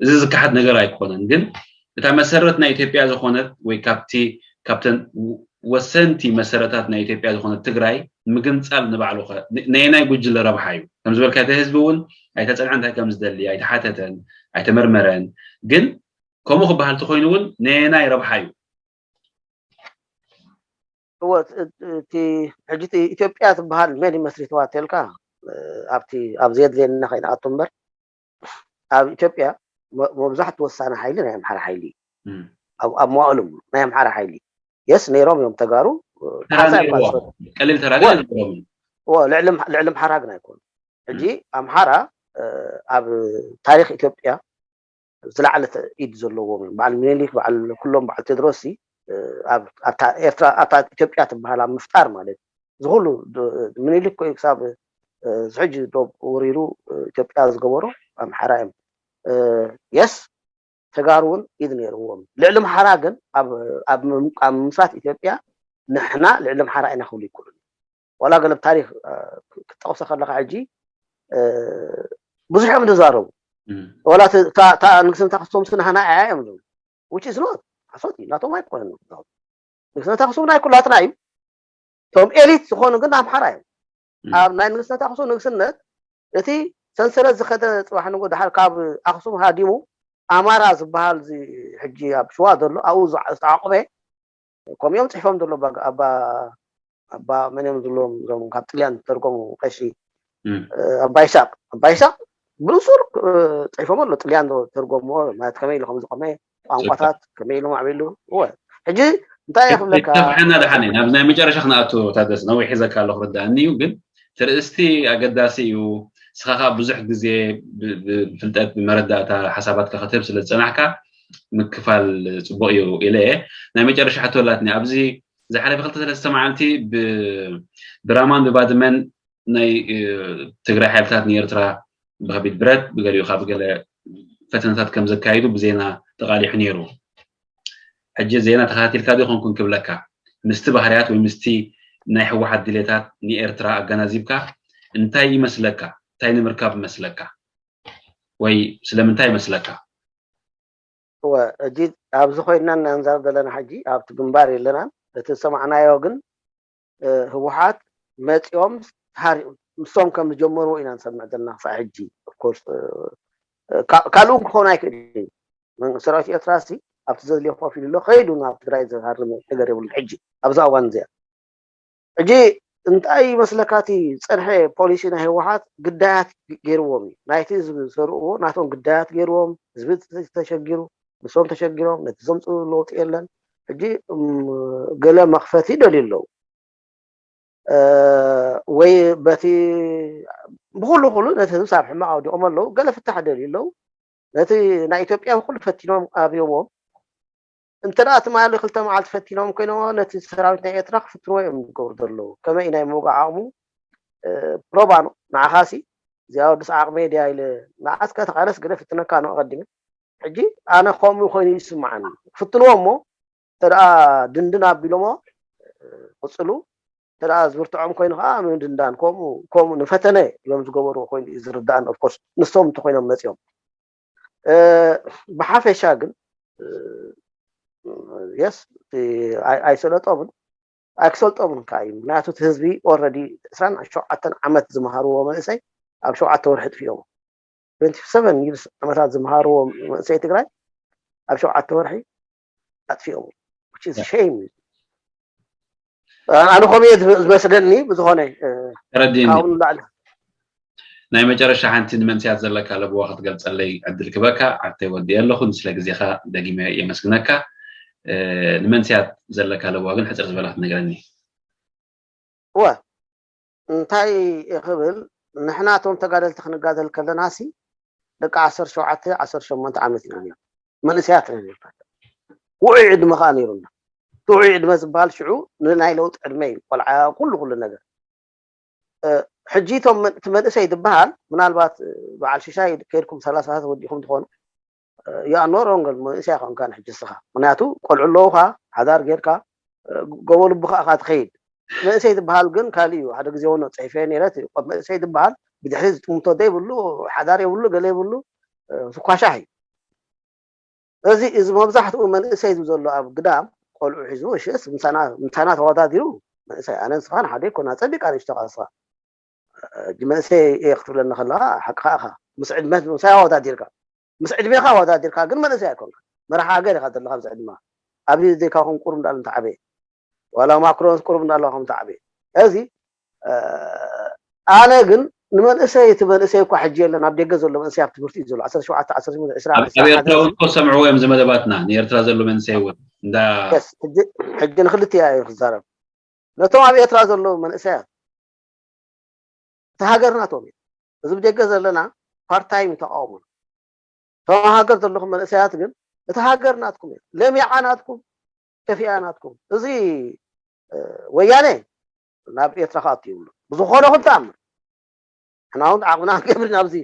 እዚ ዝከሓድ ነገር ኣይኮነን። ግን እታ መሰረት ናይ ኢትዮጵያ ዝኾነት ወይ ካብቲ፣ ካብተን ወ-፣ ወሰንቲ መሰረታት ናይ ኢትዮጵያ ዝኾነት ትግራይ ምግንጻል ንባዕሉ ኸ ን-፣ ነየናይ ጉጅለ ረብሓ እዩ? ከም ዝበልካ እቲ ህዝቢ እውን ኣይተጸንዐ እንታይ ከም ዝደሊ ኣይተሓተተን፣ ኣይተመርመረን። ግን ከምኡ ክበሃል ተኾይኑ እውን ነየናይ ረብሓ እዩ? እወ፣ እቲ፣ እቲ ሕጂ እቲ ኢትዮጵያ ትበሃል መን እዩ መስሪትዋ ተልካ፣ እ፣ ኣብቲ፣ ኣብ ዘየድልየና ከይንኣቱ እምበር፣ ኣብ ኢትዮጵያ መ-፣ መብዛሕትኡ ወሳኒ ሓይሊ ናይ ኣምሓራ ሓይሊ እዩ። እም። ኣብ፣ ኣብ መዋእሎም ናይ ኣምሓራ ሓይሊ። የስ፣ ነይሮም እዮም ተጋሩ፣ ተራ ሓንሳብ ነይርዎ። ይባል። ቀሊል ተራ ግን ኣይነበሮምን። እዎ፣ ልዕሊ ኣምሓ-፣ ልዕሊ ኣምሓራ ግን ኣይኮኑን። ሕጂ ኣምሓራ፣ እ፣ ኣብ ታሪኽ ኢትዮጵያ ዝለዓለት ኢድ ዘለዎም እዮም። በዓል ምኒልክ፣ በዓል ኩሎም፣ በዓል ቴድሮስ ሲ፣ እ፣ ኣብ፣ ኣብታ ኤርትራ፣ ኣብታ ኢትዮጵያ ትበሃል ኣብ ምፍጣር ማለት እዩ። እዚ ኩሉ ዶ-፣ ምኒልክ እኮ እዩ ክሳብ፣ እ፣ እዚ ሕጂ ዶብ ወሪሩ፣ እ፣ ኢትዮጵያ ዝገበሮ ኣምሓራ እዮም። እ፣ የስ፣ ተጋሩ እውን ኢድ ነይርዎም። ልዕሊ ኣምሓራ ግን ኣብ፣ ኣብ ምም-፣ ኣብ ምምስራት ኢትዮጵያ ንሕና ልዕሊ ኣምሓራ ኢና ክብሉ ይክእሉ። ዋላ ገለ ብታሪኽ፣ እ፣ ክትጠቕሶ ከለኻ ሕጂ፣ እ፣ ብዙሕ እዮም ዝዛረቡ። እም። ዋላ እቲ፣ እታ፣ እታ ንግስነት ኣኽሱም ሲ ናህና እያ እዮም ዝብሉ። Which is not። ሓሶት እዩ። ናቶም ኣይኮነን። ንግስነት ኣኽሱም ናይ ኩላትና እዩ። እቶም ኤሊት ዝኾኑ ግን ኣምሓራ እዮም። እም። ኣብ ናይ ንግስነት ኣኽሱም ንግስነት እቲ ሰንሰለት ዝኸደ ጽባሕ ንግሆ ድሓር ካብ ኣኽሱም ሃዲሙ ኣማራ ዝበሃል እዚ ሕጂ ኣብ ሽዋ ዘሎ ኣብኡ ዝዓ-፣ ዝተዓቑበ ከምኡ እዮም ጽሒፎም ዘሎ ኣባ፣ ኣባ፣ ኣባ መን እዮም ዝብሎም እዞም ካብ ጥልያን ዝተርጎሙ ቀሺ፣ እም። እ፣ ኣባ ይስሐቅ፣ ኣባ ይስሐቅ ብንጹር፣ እ፣ ጽሒፎም ኣሎ። ጥልያን ዶ ተርጎምዎ ማለት ከመይ ኢሉ ከም ዝቆመ፣ ቋንቋታት ከመይ ኢሉ ማዕቢሉ። እወ። ሕጂ እንታይ እየ ክብለካ? ተፍሐና ደሓን እዩ። ናብ ናይ መጨረሻ ክንኣቱ ታደሰ፣ ነዊሕ ሒዘካ ኣለኹ ርዳእኒ እዩ፣ ግን እቲ ርእስቲ ኣገዳሲ እዩ። ንስኻ ከኣ ብዙሕ ግዜ ብ-፣ ብ-፣ ብፍልጠት፣ ብመረዳእታ ሓሳባትካ ክትህብ ስለ ዝጸናሕካ ምክፋል ጽቡቕ እዩ ኢለ እየ። ናይ መጨረሻ ሕቶ ኣላትኒ። ኣብዚ ዝሓለፈ ክልተ ሰለስተ መዓልቲ ብ-፣ ብራማን ብባድመን ናይ፣ እ፣ ትግራይ ሓይልታት ንኤርትራ ብኸቢድ ብረት፣ ብገሊኡ ካብ ገለ ፈተነታት ከም ዘካይዱ ብዜና ተቓሊሑ ነይሩ። ሕጂ ዜና ተኸታቲልካ ዶ ይኾንኩን ክብለካ፣ ምስቲ ባህርያት ወይ ምስቲ ናይ ህወሓት ድሌታት ንኤርትራ ኣገናዚብካ እንታይ ይመስለካ? እንታይ ንምርካብ ይመስለካ? ወይ ስለምንታይ ይመስለካ? እወ፣ ሕጂ ኣብዚ ኮይንና እና ንዛረብ ዘለና ሕጂ ኣብቲ ግንባር የለናን። እቲ ዝሰማዕናዮ ግን፣ እ፣ ህወሓት መጺኦም ሃሪ-፣ ምስቶም ከም ዝጀመርዎ ኢና ንሰምዕ ዘለና ክሳዕ ሕጂ። Of course፣ እ፣ እ፣ ካ-፣ ካልኡ ክኸውን ኣይክእልን እዩ። መን-፣ ሰራዊት ኤርትራ ሲ ኣብቲ ዘድልዮ ኮፍ ኢሉ ኣሎ፣ ከይዱ ናብ ትግራይ ዝሃርም ነገር የብሉን ሕጂ፣ ኣብዛ እዋን እዚኣ። ሕጂ እንታይ ይመስለካ እቲ ዝጸንሐ ፖሊሲ ናይ ህወሓት? ግዳያት ገይርዎም እዩ። ናይቲ ህዝቢ ዝሰርቕዎ ናቶም ግዳያት ገይርዎም፣ ህዝቢ ተሸጊሩ፣ ንሶም ተሸጊሮም፣ ነቲ ዘምጽኡ ለውጢ የለን። ሕጂ፣ እም፣ ገለ መኽፈቲ ይደልዩ ኣለዉ። እ፣ ወይ በቲ ብኹሉ፣ ኩሉ ነቲ ህዝቢ ኣብ ሕማቕ ኣውዲቖም ኣለዉ። ገለ ፍታሕ ይደልዩ ኣለዉ። ነቲ ናይ ኢትዮጵያ ብኹሉ ፈቲኖም ኣብዮምዎም። እንተ ደኣ ትማሊ ክልተ መዓልቲ ፈቲኖም ኮይኖም ነቲ ሰራዊት ናይ ኤርትራ ክፍትንዎ እዮም ዝገብሩ ዘለዉ። ከመይ እዩ ናይ ምውጋእ ዓቕሙ? እ፣ ፕሮባ ነው። ንዓኻሲ እዚኣ ወድስ ዓቕመይ ድያ ኢለ ንዓስከ ተቓለስ ግደ ፍትነካ ነው ኣቐዲመ። ሕጂ ኣነ ከምኡ ኮይኑ ይስምዓኒ። ክፍትንዎ እሞ እንተ ደኣ ድንድን ኣቢሎሞ ክጽሉ፣ እንተ ደኣ ዝብርትዖም ኮይኑ ከኣ ምድንዳን ከምኡ፣ ከምኡ ንፈተነ እዮም ዝገበርዎ ኮይኑ እዩ ዝርዳእኒ። Of course ንሶም እንተኮይኖም መጺኦም። እ፣ ብሓፈሻ ግን፣ እ፣ የስ፣ እቲ ኣይ-፣ ኣይሰለጦምን ኣይክሰልጦምን ከኣ እዩ። ምክንያቱ እቲ ህዝቢ ኦልረዲ ዕስራን ሸውዓተን ዓመት ዝመሃርዎ መንእሰይ ኣብ ሸውዓተ ወርሒ ጥፊኦም። ትዌንቲ ሰቨን ይርስ ዓመታት ዝመሃርዎ መንእሰይ ትግራይ ኣብ ሸውዓተ ወርሒ ኣጥፊኦም። Which is shame። ኣነ ከምኡ እየ ዝመስለኒ። ብዝኾነ፣ እ፣ ተረዲእኒ። ካብኡ ንላዕሊ ናይ መጨረሻ ሓንቲ ንመንስያት ዘለካ ለበዋ ክትገልጸለይ ዕድል ክበካ። ዓርተይ ወዲ ኣለኹ፣ ንስለ ግዜኻ ደጊመ የመስግነካ። እ፣ ንመንስያት ዘለካ ለበዋ ግን ሕጽር ዝበላ ክትነግረኒ። እወ፣ እንታይ እየ ክብል፣ ንሕና እቶም ተጋደልቲ ክንጋደል ከለና ሲ ደቂ ዓሰርተ ሸውዓተ፣ ዓሰርተ ሸሞንተ ዓመት ኢና ነርና። መንእሰያት ኢና ነርና። ውዑይ ዕድመ ከኣ ነይሩና። እቲ ውዑይ ዕድመ ዝበሃል ሽዑ ንናይ ለውጢ ዕድመ እዩ። ቆልዓ፣ ኩሉ፣ ኩሉ ነገር። እ፣ ሕጂ እቶም መን-፣ እቲ መንእሰይ ዝበሃል፣ ምናልባት፣ እ፣ በዓል ሽሻይ ከይድኩም ሰላሳታት ወዲኹም ትኾኑ። እ፣ you are no longer መንእሰይ ኣይኮንካን ሕጂ እስኻ። ምክንያቱ ቆልዑ ኣለዉኻ፣ ሓዳር ጌርካ፣ እ፣ ጎቦ ልቡ ከኣ ኢኻ ትኸይድ። መንእሰይ ዝበሃል ግን ካልእ እዩ። ሓደ ግዜ እውን ጽሒፈዮ ነይረ፣ እቲ ቆብ መንእሰይ ዝበሃል ብድሕሪ ዝጥምቶ ዘይብሉ፣ ሓዳር የብሉ፣ ገለ የብሉ፣ እ፣ ስኳሻሕ እዩ። እዚ፣ እዚ መብዛሕትኡ መንእሰይ እዚ ዘሎ ኣብ ግዳም ቆልዑ ሒዙ፣ እሺ፣ እስ ምሳና፣ ምሳና ተወዳዲሩ መንእሰይ፣ ኣነ ንስኻን ሓደ ይኮና፣ ጸቢቃ ንእሽቶ ቃልስኻ። ሕጂ መንእሰይ እየ ክትብለኒ ከለኻ ሓቅኻ ኢኻ። ምስ ዕድመት ምሳይ ኣወዳዲርካ፣ ምስ ዕድሜኻ ኣወዳዲርካ ግን መንእሰይ ኣይኮንካ። መራሒ ሃገር ኢኻ ዘለኻ ኣብዚ ዕድመኻ። ኣብዚ ዘይካ ኹን ቁሩብ እንዳለ እንተዓበየ፣ ዋላ ማክሮን ቁሩብ እንዳለ ከም ተዓበየ። እዚ፣ እ፣ ኣነ ግን ንመንእሰይ፣ እቲ መንእሰይ እኳ ሕጂ የለን፣ ኣብ ደገ ዘሎ መንእሰይ ኣብ ትምህርቲ እዩ ዘሎ። ዓሰርተ ሸውዓተ፣ ዓሰርተ ሸሞንተ፣ ዕስራ ኣብ፣ ዓመት፣ ኣብ ኤርትራ ዓሰርተ እውን እኮ ሰምዕዎ እዮም፣ እዚ መደባትና ንኤርትራ ዘሎ መንእሰይ እውን እንዳ የስ፣ ሕጂ፣ ሕጂ ንክልቲኣ እየ ክዛረብ። ነቶም ኣብ ኤርትራ ዘለዉ መንእሰያት እቲ ሃገር ናቶም እዩ። እዚ ብደገ ዘለና ፓርት ታይም ተቃውሞ። እቶም ሃገር ዘለኹም መንእሰያት ግን እቲ ሃገር ናትኩም እዩ። ለሚዓ ናትኩም፣ ከፊኣ ናትኩም። እዚ ወያነ ናብ ኤርትራ ክኣቱ ይብሉ ብዝኾነ ኹን ተኣምር። ንሕና እውን ዓቕምና ክንገብር ኢና። ኣብዚ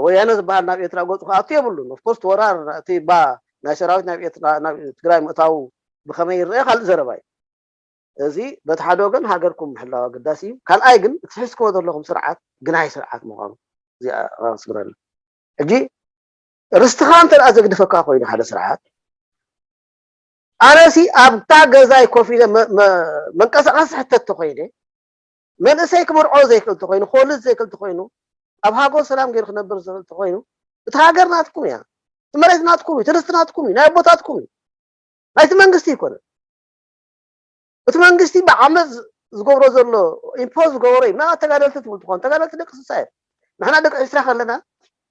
ወያነ ዝበሃል ናብ ኤርትራ ገፁ ክኣቱ የብሉን። ኦፍኮርስ ወራር እቲ ባ ናይ ሰራዊት ናብ ኤርትራ ናብ ትግራይ ምእታው ብኸመይ ይረአ ካልእ ዘረባ እዩ። እዚ በቲ ሓደ ወገን ሃገርኩም ምሕላው ኣገዳሲ እዩ። ካልኣይ ግን እቲ ሒዝኩሞ ዘለኹም ስርዓት ግናይ ስርዓት ምዃኑ እዚኣ ኣስምረሉ። ሕጂ ርስትኻ እንተ ደኣ ዘግድፈካ ኮይኑ ሓደ ስርዓት ኣነሲ ኣብታ ገዛይ ኮፍ ኢለ መንቀሳቐሲ ሕተት ተኮይነ መንእሰይ ክምርዖ ዘይክእል ተኮይኑ ኮልጅ ዘይክእል ተኮይኑ ኣብ ሃገር ሰላም ገይሩ ክነብር ዝኽእል ተኮይኑ እቲ ሃገር ናትኩም እያ። እቲ መሬት ናትኩም እዩ። እቲ ርስቲ ናትኩም እዩ። ናይ ኣቦታትኩም እዩ። ናይቲ መንግስቲ ይኮነ እቲ መንግስቲ ብዓመፅ ዝገብሮ ዘሎ ኢምፖዝ ዝገበሮ እዩ። ምናልባት ተጋደልቲ ትብል ትኾን ተጋደልቲ ደቂ ስሳ እዮም። ንሕና ደቂ ዒስራ ከለና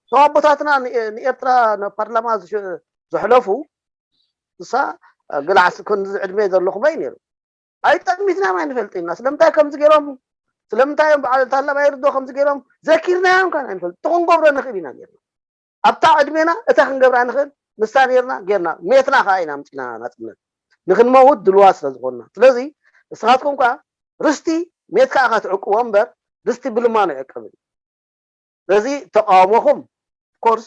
እቶም ኣቦታትና ንኤርትራ ፓርላማ ዘሕለፉ እሳ ግላዕ ክንዚ ዕድመ ዘለኹም ኣይ ነይሩ ኣይጠሚትናዮም ኣይንፈልጥ ኢና። ስለምንታይ ከምዚ ገይሮም ስለምንታይ እዮም በዓል ታላባይ ርዶ ከምዚ ገይሮም ዘኪርናዮም ካን ኣይንፈልጥ። እቲ ክንገብሮ ንኽእል ኢና ነርና ኣብታ ዕድሜና እታ ክንገብራ ንኽእል ንሳ ነርና ገርና ሜትና ከዓ ኢና ምፅና ናፅነት ንክንመውት ድልዋት ስለ ዝኾንና። ስለዚ ንስኻትኩም ከዓ ርስቲ ሜትካ ኢኻ ትዕቅቦ እምበር ርስቲ ብልማኖ ይዕቀብ እዩ። ስለዚ ተቃውሞኹም ኮርስ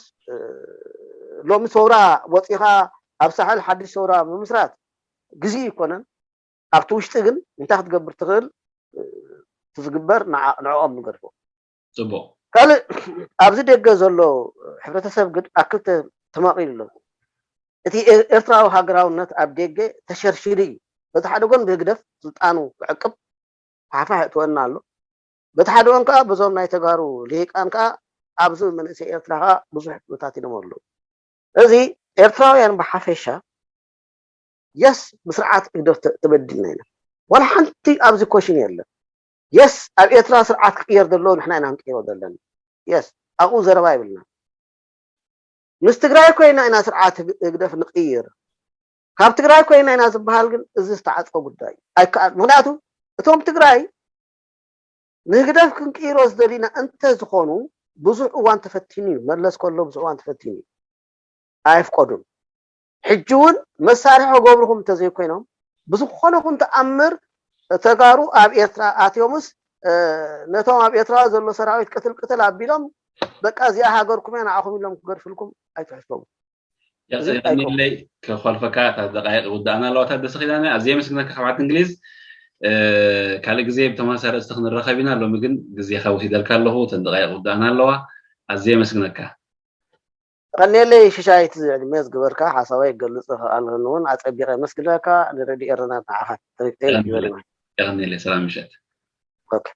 ሎሚ ሰውራ ወፂኻ ኣብ ሳሕል ሓድሽ ሰውራ ምምስራት ግዜ ይኮነን። ኣብቲ ውሽጢ ግን እንታይ ክትገብር ትኽእል ትዝግበር ንዕኦም ንገድፎ። ፅቡቅ ካልእ ኣብዚ ደገ ዘሎ ሕብረተሰብ ግን ኣብ ክልተ ተማቒሉ ኣሎ። እቲ ኤርትራዊ ሃገራውነት ኣብ ደገ ተሸርሺሩ እዩ። በቲ ሓደ ጎን ብህግደፍ ስልጣኑ ክዕቅብ ሓፋሕ እትወና ኣሎ። በቲ ሓደ ጎን ከዓ በዞም ናይ ተጋሩ ልሂቃን ከዓ ኣብዚ መንእሰይ ኤርትራ ከዓ ብዙሕ መታቲኖም ኣለዉ። እዚ ኤርትራውያን ብሓፈሻ የስ ብስርዓት ህግደፍ ተበዲልና ኢና። ዋላ ሓንቲ ኣብዚ ኮሽን የለን። የስ ኣብ ኤርትራ ስርዓት ክቅየር ዘለዎ ንሕና ኢና ክንቅይሮ ዘለና። የስ ኣብኡ ዘረባ ይብልና። ምስ ትግራይ ኮይና ኢና ስርዓት ህግደፍ ንቅይር። ካብ ትግራይ ኮይና ኢና ዝበሃል ግን እዚ ዝተዓፅወ ጉዳይ ኣይከኣል። ምክንያቱ እቶም ትግራይ ንህግደፍ ክንቅይሮ ዝደሊና እንተ ዝኾኑ ብዙሕ እዋን ተፈቲኑ እዩ። መለስ ከሎ ብዙሕ እዋን ተፈቲኑ እዩ። ኣየፍቀዱን። ሕጂ እውን መሳርሒ ክገብርኹም እንተዘይኮይኖም ብዝኾነ ኹን ተኣምር ተጋሩ ኣብ ኤርትራ ኣትዮምስ ነቶም ኣብ ኤርትራ ዘሎ ሰራዊት ቅትል ቅትል ኣቢሎም በቃ እዚኣ ሃገርኩም እያ ንዓኹም ኢሎም ክገድፍልኩም ኣይትሕሰቡ። የቀኒለይ ከኳልፈካ እታ ደቃይቅ ውዳእና ኣለዋ ታደሰ ኪዳነ ኣዝየ የመስግነካ ካብ ዓዲ እንግሊዝ። ካልእ ግዜ ብተመሳሳሊ ርእስቲ ክንረኸብ ኢና። ሎሚ ግን ግዜኻ ወሲደልካ ኣለኹ። እተን ደቃይቅ ውዳእና ኣለዋ። ኣዝየ የመስግነካ። ቀኔለይ ሽሻይት ዕድመ ዝገበርካ ሓሳባይ ክገልፅ ይኽኣል እውን ኣፀቢቐ የመስግነካ። ንረድዮ ኤረና ንዓኻ ተሪፍተይ ይበልና። የቀኔለይ ሰላም ምሸት። ኦኬ።